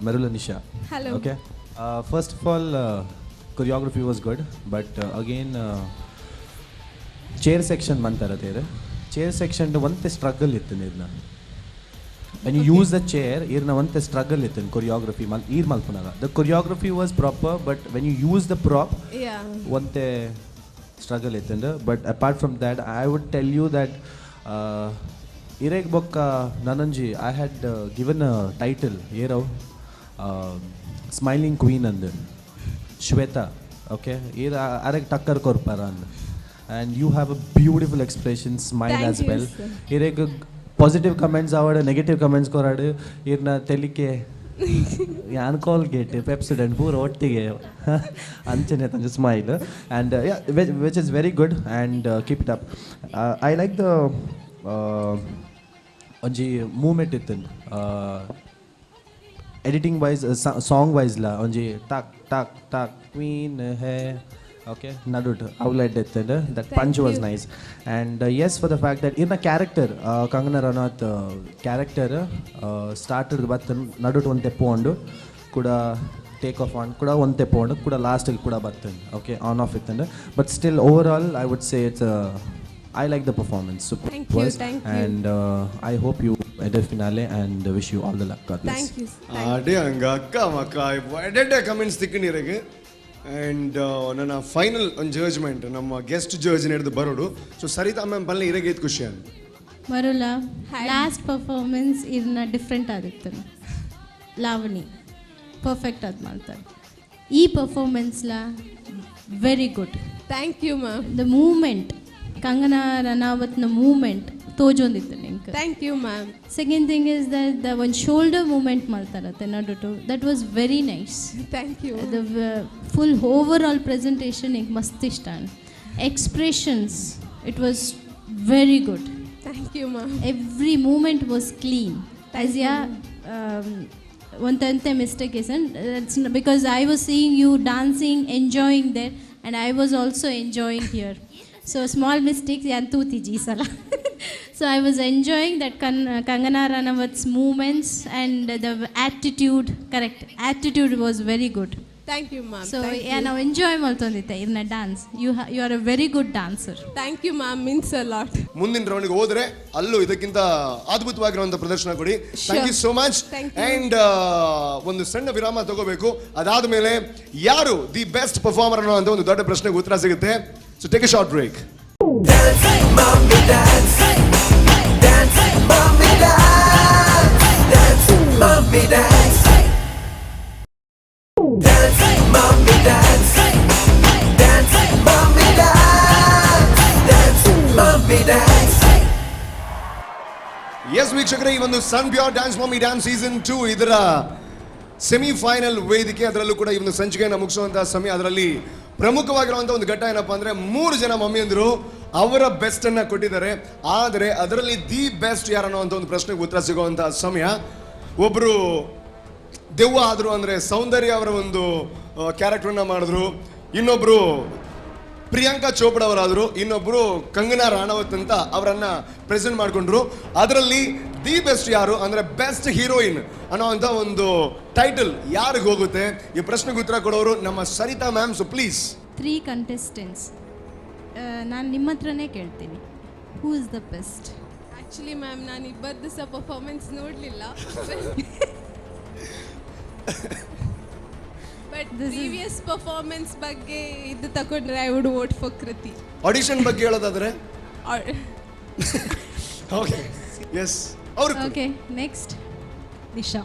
Merula Nisha. Hello. Okay, first of all choreography was good, but again chair section ಮಂತಾರತೇರು chair section ಒಂತೆ struggle ಇತ್ತು ನೀರ್ನ. When you use the chair, irna onte struggle ittu choreography ir malpunaga. The choreography was proper, but when you use the prop, onte struggle ittu. But apart from that, I would tell you that ireg bokka nananji I had given a title yerav smiling queen and Shweta. Okay, ir areg takkar korpara and and you have a beautiful expression, smile. Thank as you, well. Sir. Ireg positive comments ಆವಡ್ negative comments ಕೊರಾಡು ಇರ್ನ ತೆಲಿಕೆ ಯಾನ್ Colgate Pepsodent ಪೂರ ಒಟ್ಟಿಗೆ ಅಂಚನೆ ತಂಜ smile and which is very good and keep it up. I like the ಒಂಜಿ movement ಇತ್ತು editing wise song ವೈಸ್ಲ ಒಂಜಿ talk talk talk queen hey okay ನಡುಟ್ ಔಲೆಡ್ ಇತ್ತು that punch was nice. And yes, for the fact that ಇರ್ನ character Kangana Ranaut character started ಬತ್ತ ನಡುಟ್ ಒಂತೆ ಪೋಂಡು ಕೂಡ take off on ಕೂಡ ಒಂತೆ ಪೋಂಡು ಕೂಡ ಲಾಸ್ಟಿಗೆ ಕೂಡ ಬರ್ತದೆ. Okay, on off ಇತ್ತಂಡು but still overall I would say it's I like the performance. Super. Thank you, thank you. And I hope you enter finale and wish you all the luck. God bless. Thank you. ಅಡೆ ಹಂಗ ಅಕ್ಕ ಮಕ್ಕ ಎಡೆಡೆ comments ತಿಕ್ಕಣಿರಗೆ. And ನನ್ನ final ಒಂದು judgement ನಮ್ಮ guest judge ಹಿಡಿದು ಬರೋಡು. ಸೊ Sarita ma'am ಬಲ್ಲೆ ಇರಗೆ ಇದು ಖುಷಿ ಅಂತ ಮರುಲ ಲಾಸ್ಟ್ ಪರ್ಫಾರ್ಮೆನ್ಸ್ ಇದನ್ನ ಡಿಫ್ರೆಂಟ್ ಆಗಿತ್ತು. ಲಾವಣಿ ಪರ್ಫೆಕ್ಟ್ ಅದು ಮಾಡ್ತಾರೆ ಈ ಪರ್ಫಾರ್ಮೆನ್ಸ್ಲ. Very good. Thank you ma'am. The movement Kangana ರನಾವತ್ನ movement ತೋಜೊಂದಿತ್ತು ನಿಂಗೆ. Thank you ma'am. Second thing is that the ಒಂದು ಶೋಲ್ಡರ್ ಮೂಮೆಂಟ್ ಮಾಡ್ತಾರತ್ತೆ ನಡುಟು, that was very nice. Thank you. The full overall presentation ಈಗ ಮಸ್ತ್ ಇಷ್ಟ. Expressions it was very good. Thank you ma'am. Every movement was clean. As yeah ಒಂದಂತೆ mistake is because I was seeing you dancing enjoying there and I was also enjoying here. So small mistakes yan ತೂತಿಜಿ ಈ ಸಲ. So I was enjoying that Kangana Ranaut's movements and the attitude. Correct, attitude was very good. Thank you ma'am. So ನಾವು enjoy ಮಾಡ್ತೊಂದಿದ್ದೆ ಇರ್ನ dance. You are a very good dancer. Thank you ma'am, means a lot. ಮುಂದಿನ ರೌಂಡ್ಗೆ ಹೋದ್ರೆ ಅಲ್ಲೂ ಇದಕ್ಕಿಂತ ಅದ್ಭುತವಾಗಿರುವಂಥ ಪ್ರದರ್ಶನ ಕೊಡಿ. Thank you so much. And ಒಂದು ಸಣ್ಣ ವಿರಾಮ ತಗೋಬೇಕು. ಅದಾದ ಮೇಲೆ ಯಾರು the best performer ಅನ್ನೋ ಅಂತ ಒಂದು ದೊಡ್ಡ ಪ್ರಶ್ನೆಗೆ ಉತ್ತರ ಸಿಗುತ್ತೆ. So take a short break. Dance, mommy, dance. Dance, mommy, dance. Dance, mommy, dance. Dance, mommy, dance. Dance, mommy, dance. Dance, mommy, dance. Yes ವೀಕ್ಷಕರೇ, ಈ ಒಂದು Sun Pure dance mommy dance season 2 ಇದರ ಸೆಮಿಫೈನಲ್ ವೇದಿಕೆ, ಅದರಲ್ಲೂ ಕೂಡ ಈ ಒಂದು ಸಂಚಿಕೆಯನ್ನು ಮುಗಿಸುವಂತಹ ಸಮಯ. ಅದರಲ್ಲಿ ಪ್ರಮುಖವಾಗಿರುವಂಥ ಒಂದು ಘಟ್ಟ ಏನಪ್ಪಾ ಅಂದ್ರೆ, ಮೂರು ಜನ ಮಮ್ಮಿಯಂದ್ರು ಅವರ ಬೆಸ್ಟ್ ಅನ್ನ ಕೊಟ್ಟಿದ್ದಾರೆ. ಆದರೆ ಅದರಲ್ಲಿ the best ಯಾರು ಅಂತ ಒಂದು ಪ್ರಶ್ನೆಗೆ ಉತ್ತರ ಸಿಗುವಂತಹ ಸಮಯ. ಒಬ್ರು ದೆವ್ವ ಆದ್ರು, ಅಂದ್ರೆ ಸೌಂದರ್ಯ ಅವರ ಒಂದು ಕ್ಯಾರೆಕ್ಟರ್ನ ಮಾಡಿದ್ರು. ಇನ್ನೊಬ್ರು ಪ್ರಿಯಾಂಕಾ ಚೋಪ್ರಾ ಅವರಾದರು, ಇನ್ನೊಬ್ರು ಕಂಗನಾ ರಾಣಾವತ್ ಅಂತ ಅವರನ್ನ ಪ್ರೆಸೆಂಟ್ ಮಾಡಿಕೊಂಡ್ರು. ಅದರಲ್ಲಿ the best ಯಾರು ಅಂದ್ರೆ ಬೆಸ್ಟ್ ಹೀರೋಯಿನ್ ಅನ್ನೋವಂಥ ಒಂದು ಟೈಟಲ್ ಯಾರಿಗೆ ಹೋಗುತ್ತೆ? ಈ ಪ್ರಶ್ನೆಗೆ ಉತ್ತರ ಕೊಡೋರು ನಮ್ಮ Sarita ma'am. So please. Three contestants, ನಾನು ನಿಮ್ಮ ಹತ್ರನೇ ಕೇಳ್ತೀನಿ, who is the best? Actually ma'am, ನಾನು ಇಬ್ಬರದ್ದು ಸಹ ಪರ್ಫಾರ್ಮೆನ್ಸ್ ನೋಡಲಿಲ್ಲ, ಬಟ್ ಪ್ರೀವಿಯಸ್ ಪರ್ಫಾರ್ಮೆನ್ಸ್ ಬಗ್ಗೆ ಇದು ತಗೊಂಡ್ರೆ I would vote for Kriti. Audition ಬಗ್ಗೆ ಹೇಳೋದಾದ್ರೆ? ಓಕೆ, ಎಸ್, ಅವರು. Okay, next. Nisha.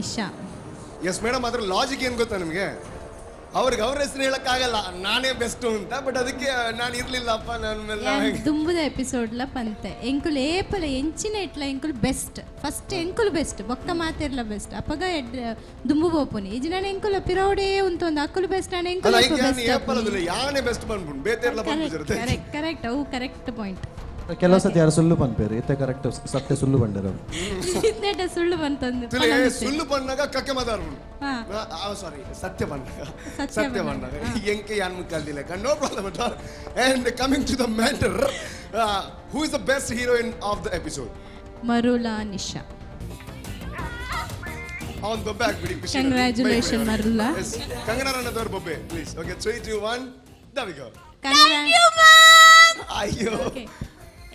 Isha. Yes madam, ಅದ್ರ ಲಾಜಿಕ್ ಏನು ಗೊತ್ತಾ ನಿಮಗೆ? ಅವ್ರಿಗೆ ಅವ್ರ ಹೆಸರು ಹೇಳಕ್ಕಾಗಲ್ಲ ನಾನೇ ಬೆಸ್ಟ್ ಅಂತ. ಬಟ್ ಅದಕ್ಕೆ ನಾನು ಇರ್ಲಿಲ್ಲಪ್ಪ ನನ್ನ ಮೇಲೆ. ದುಂಬುದ ಎಪಿಸೋಡ್ಲ ಪಂತೆ, ಎಂಕುಲು ಏಪಲ ಎಂಚಿನ ಇಟ್ಲ ಎಂಕುಲು ಬೆಸ್ಟ್, ಫಸ್ಟ್ ಎಂಕುಲು ಬೆಸ್ಟ್, ಬೊಕ್ಕ ಮಾತಿರ್ಲ ಬೆಸ್ಟ್. ಅಪಗ ಎಡ್ ದುಂಬು ಬೋಪುನಿ ಇಜಿನ ಎಂಕುಲ ಪಿರೋಡೇ ಉಂತೊಂದು ಅಕ್ಕುಲು ಬೆಸ್ಟ್, ನಾನು ಎಂಕುಲು ಬೆಸ್ಟ್. ಏಪಲದಿಲ್ಲ, ಯಾನೇ ಬೆಸ್ಟ್ ಬಂದ್ಬಿಡು ಬೇತೆರ್ಲ ಬಂದ್ಬಿಟ್ಟಿರುತ್ತೆ. ಕರೆಕ್ಟ್ ಕರೆಕ್ಟ್, ಅವು ಕರೆಕ್ಟ್ ಪಾಯಿಂಟ್. ಕೆಲವು ಸತಿ ಯಾರು ಸುಳ್ಳು ಪನ್ಪೇರು, ಇತ್ತೆ ಕರೆಕ್ಟ್ ಸತ್ಯ ಸುಳ್ಳು ಬಂಡರು. ಇತ್ನೆಟ ಸುಳ್ಳು ಬಂತಂದು. ತುಲೆ ಸುಳ್ಳು ಬಂದಾಗ ಕಕ್ಕೆ ಮಾತಾಡ್ಬಿಡು. ಸಾರಿ, ಸತ್ಯ ಬಂದಾಗ. ಸತ್ಯ ಸತ್ಯ ಬಂದಾಗ. ಬಂದಾಗ ಎಂಕೆ ಯಾನ್ ಮುಕ್ಕಲ್ದಿಲ್ಲ, no problem at all. And coming to the matter, who is the best heroine of the episode? Marula Nisha. ಅವನ್ ಬೊಬ್ಬೆ ಹಾಕ್ಬಿಡಿ ಖುಷಿ. Congratulations, Marula. Kangana ರನದವ್ರ ಬೊಬ್ಬೆ please. Okay, 3, 2, 1, there we go. ಅಯ್ಯೋ.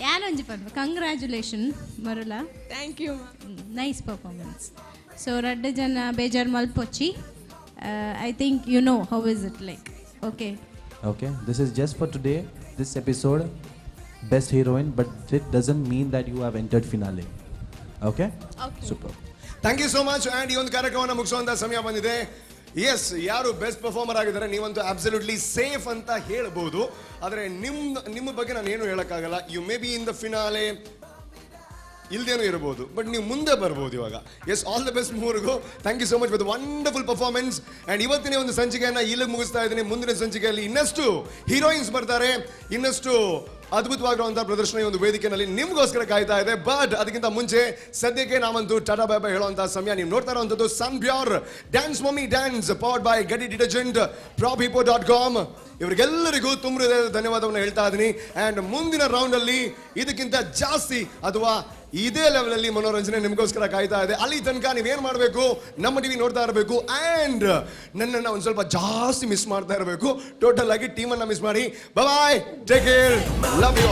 ಯಾನೊಂಜಿ ಪನ್ಪ, congratulation Marula. Thank you. Nice performance. So ರಡ್ಡ್ ಜನ ಬೇಜಾರು ಮಲ್ಪೊಚ್ಚಿ. I think you know how is it like, okay? Okay, this is just for today, this episode, best heroine, but it doesn't mean that you have entered finale. Okay? Okay. Super. Thank you so much. And ಈ ಒಂದು ಕಾರ್ಯಕ್ರಮವನ್ನು ಮುಗಿಸುವಂತ ಸಮಯ ಬಂದಿದೆ. S, ಯಾರು best performer ಆಗಿದ್ದಾರೆ? ನೀವಂತೂ absolutely safe ಅಂತ ಹೇಳ್ಬೋದು. ಆದರೆ ನಿಮ್ಮ ಬಗ್ಗೆ ನಾನು ಏನು ಹೇಳಕ್ಕಾಗಲ್ಲ. You may be in the finale, ಇಲ್ದೇನೂ ಇರ್ಬೋದು, ಬಟ್ ನೀವು ಮುಂದೆ ಬರ್ಬೋದು ಇವಾಗ. ಎಸ್, ಆಲ್ the best ಮೂರಿಗೂ. Thank you so much with wonderful performance. And ಇವತ್ತಿನ ಒಂದು ಸಂಚಿಕೆಯನ್ನು ಇಲ್ಲಿಗೆ ಮುಗಿಸ್ತಾ ಇದ್ದೀನಿ. ಮುಂದಿನ ಸಂಚಿಕೆಯಲ್ಲಿ ಇನ್ನಷ್ಟು ಹೀರೋಯಿನ್ಸ್ ಬರ್ತಾರೆ, ಇನ್ನಷ್ಟು ಅದ್ಭುತವಾಗಿರುವಂತಹ ಪ್ರದರ್ಶನ ಈ ಒಂದು ವೇದಿಕೆಯಲ್ಲಿ ನಿಮಗೋಸ್ಕರ ಕಾಯ್ತಾ ಇದೆ. ಬಟ್ ಅದಕ್ಕಿಂತ ಮುಂಚೆ ಸದ್ಯಕ್ಕೆ ನಾವಂತೂ ಟಾಟಾ ಬಾಯ್ ಬಾಯ್ ಹೇಳುವಂತಹ ಸಮಯ. ನೀವು ನೋಡ್ತಾ ಇರುವಂಥದ್ದು Sun Pure dance mummy dance, powered by Gaddi detergent, ಪ್ರಾಪ್.com. ಇವರಿಗೆಲ್ಲರಿಗೂ ತುಂಬ ಹೃದಯದ ಧನ್ಯವಾದವನ್ನು ಹೇಳ್ತಾ ಇದ್ದೀನಿ. ಆ್ಯಂಡ್ ಮುಂದಿನ ರೌಂಡಲ್ಲಿ ಇದಕ್ಕಿಂತ ಜಾಸ್ತಿ ಅಥವಾ ಇದೇ ಲೆವೆಲಲ್ಲಿ ಮನೋರಂಜನೆ ನಿಮಗೋಸ್ಕರ ಕಾಯ್ತಾ ಇದೆ. ಅಲ್ಲಿ ತನಕ ನೀವೇನು ಮಾಡಬೇಕು? ನಮ್ಮ ಟಿವಿ ನೋಡ್ತಾ ಇರಬೇಕು ಆ್ಯಂಡ್ ನನ್ನನ್ನು ಒಂದು ಸ್ವಲ್ಪ ಜಾಸ್ತಿ ಮಿಸ್ ಮಾಡ್ತಾ ಇರಬೇಕು. ಟೋಟಲ್ ಆಗಿ ಟೀಮನ್ನು ಮಿಸ್ ಮಾಡಿ. Bye, take care, love you.